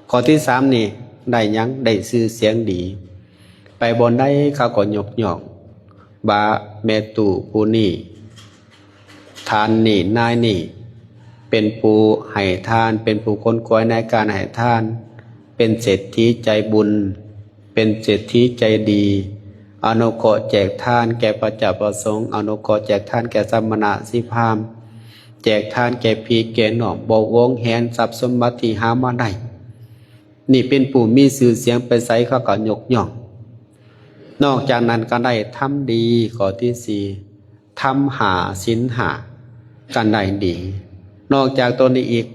ຂໍ້ທີສາມນີ້ ໄດ້ຫຍັງ? ໄດ້ຊື່ສຽງດີ. ໄປບ່ອນໃດເຂົາກໍຍົກຍ້ອງວ່າແມ່ຕູ້ຜູ້ນີ້, ທ່ານນີ້, ນາຍນີ້ ເປັນຜູ້ໃຫ້ທານ, ເປັນຜູ້ຂົນຂວາຍໃນການໃຫ້ທານ, ເປັນເສດຖີໃຈບຸນ, ເປັນເສດຖີໃຈດີ, ອະນຸເຄາະແຈກທານແກ່ພະເຈົ້າພະສົງ, ອະນຸເຄາະແຈກທານແກ່ສະມະນະຊີພາມ, ແຈກທານແກ່ພີ່ແກ່ນ້ອງ, ບໍ່ຫວງແຫນຊັບສົມບັດທີ່ຫາມາໄດ້. ນີ້ເປັນຜູ້ມີຊື່ສຽງ, ໄປໃສເຂົາກໍຍົກຍ້ອງ. ນອກຈາກນັ້ນກໍໄດ້ທຳດີ. ຂໍ້ທີສີ່ ທຳຫ້າ ສິນຫ້າ ກໍໄດ້ດີ. ນອກຈາກຕົວນີ້ອີກ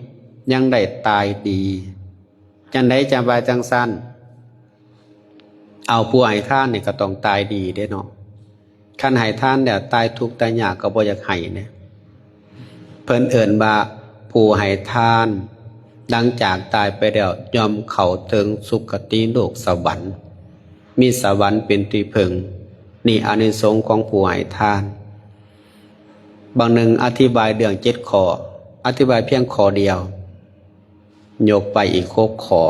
ຍັງໄດ້ຕາຍດີ. ຈັ່ງໃດຈັ່ງວ່າຈັ່ງຊັ້ນ? ເອົາ ຜູ້ໃຫ້ທານນີ້ກໍຕ້ອງຕາຍດີເດ້ເນາະ. ຄັນໃຫ້ທານແລ້ວຕາຍທຸກຕາຍຍາກກໍບໍ່ຢາກໃຫ້ເດ້. ເພິ່ນເອີ້ນວ່າຜູ້ໃຫ້ທານ ຫຼັງຈາກຕາຍໄປແລ້ວ ຍ່ອມເຂົ້າເຖິງສຸຄະຕິໂລກສະຫວັນ, ມີສະຫວັນເປັນທີ່ເພິ່ງ. ນີ້ອານິສົງຂອງຜູ້ໃຫ້ທານ. ບາງໜຶ່ງອະທິບາຍເລື່ອງເຈັດຂໍ້, ອະທິບາຍພຽງຂໍ້ດຽວ. ຍົກໄປອີກຫົກຂໍ້,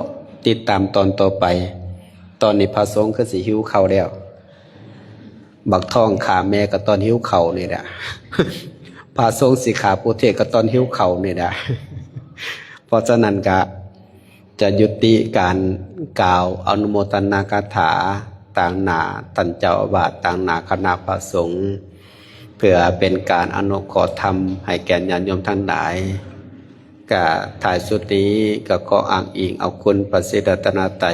ຕິດຕາມຕອນຕໍ່ໄປ. ຕອນນີ້ພະສົງຄືຊິຫິວເຂົ້າແລ້ວ. ບັກທອງຂ້າແມ່ກໍຕອນຫິວເຂົ້ານີ້ແຫຼະ. ພະສົງຊິຂ້າຜູ້ເທດກໍຕອນຫິວເຂົ້ານີ້ແຫຼະ. ເພາະສະນັ້ນກະຈະຍຸຕິການກ່າວອະນຸໂມທະນາຄາຖາ ຕາງໜ້າທ່ານເຈົ້າອາວາດ, ຕາງໜ້າຄະນະພະສົງ, ເພື່ອເປັນການອະນຸເຄາະທຳໃຫ້ແກ່ຍາດໂຍມທັງຫຼາຍ. ກະທ້າຍສຸດນີ້ກໍຂໍອ້າງອີງເອົາຄຸນພະສີລັດຕະນະໄຕ,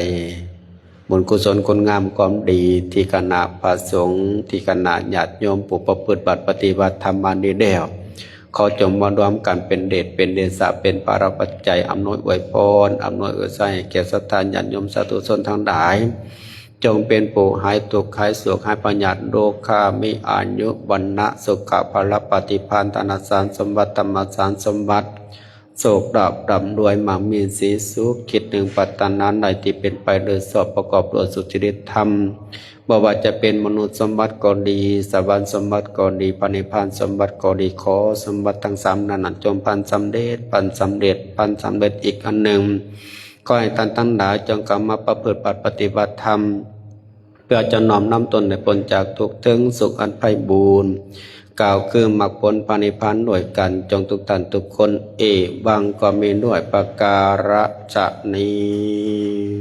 ບຸນກຸສົນຄຸນງາມຄວາມດີທີ່ຄະນະພະສົງ, ທີ່ຄະນະຍາດໂຍມຜູ້ປະພຶດປະຕິບັດທຳມານີ້ແລ້ວ, ຂໍຈົ່ງມາລວມກັນເປັນເດດເປັນເດຊະ ເປັນພາລະປັດໄຈ ອຳນວຍອວຍພອນ, ອຳນວຍອວຍໄຊໃຫ້ແກ່ສັດທາຍາດໂຍມສາທຸຊົນທັງຫຼາຍ, ຈົ່ງເປັນຜູ້ຫາຍທຸກ, ຫາຍໂສກ, ຫາຍພະຍາດໂລຄາ, ມີອາຍຸ, ວັນນະ, ສຸຂະ, ພະລະ, ປະຕິພານ, ທະນະສານສົມບັດ, ທຳມະສານສົມບັດ, ໂຊກລາບ ລ່ຳລວຍ, ໝັ່ງມີສີສຸກ, ຄິດໜຶ່ງປາດຖະໜາໃດທີ່ເປັນໄປໂດຍຊອບ ປະກອບດ້ວຍສຸຈະລິດທຳ, ບໍ່ວ່າຈະເປັນມະນຸດສົມບັດກໍດີ, ສະຫວັນສົມບັດກໍດີ, ພະນິບພານສົມບັດກໍດີ, ຂໍສົມບັດທັງສາມນັ້ນ ຈົ່ງພັນສຳເລັດ, ພັນສຳເລັດ, ພັນສຳເລັດ. ອີກອັນໜຶ່ງ, ຂໍໃຫ້ທ່ານທັງຫຼາຍຈົ່ງເຂົ້າມາປະພຶດປະຕິບັດທຳ ເພື່ອຈະນ້ອມນຳຕົນໃຫ້ພົ້ນຈາກທຸກ, ເຖິງສຸກອັນໄພບູນ, ກ່າວຄືມັກຜົນພະນິບພານດ້ວຍກັນ, ຈົ່ງທຸກທ່ານທຸກຄົນ. ເອວັງ ກໍມີດ້ວຍປະກາລະຊະນີ້.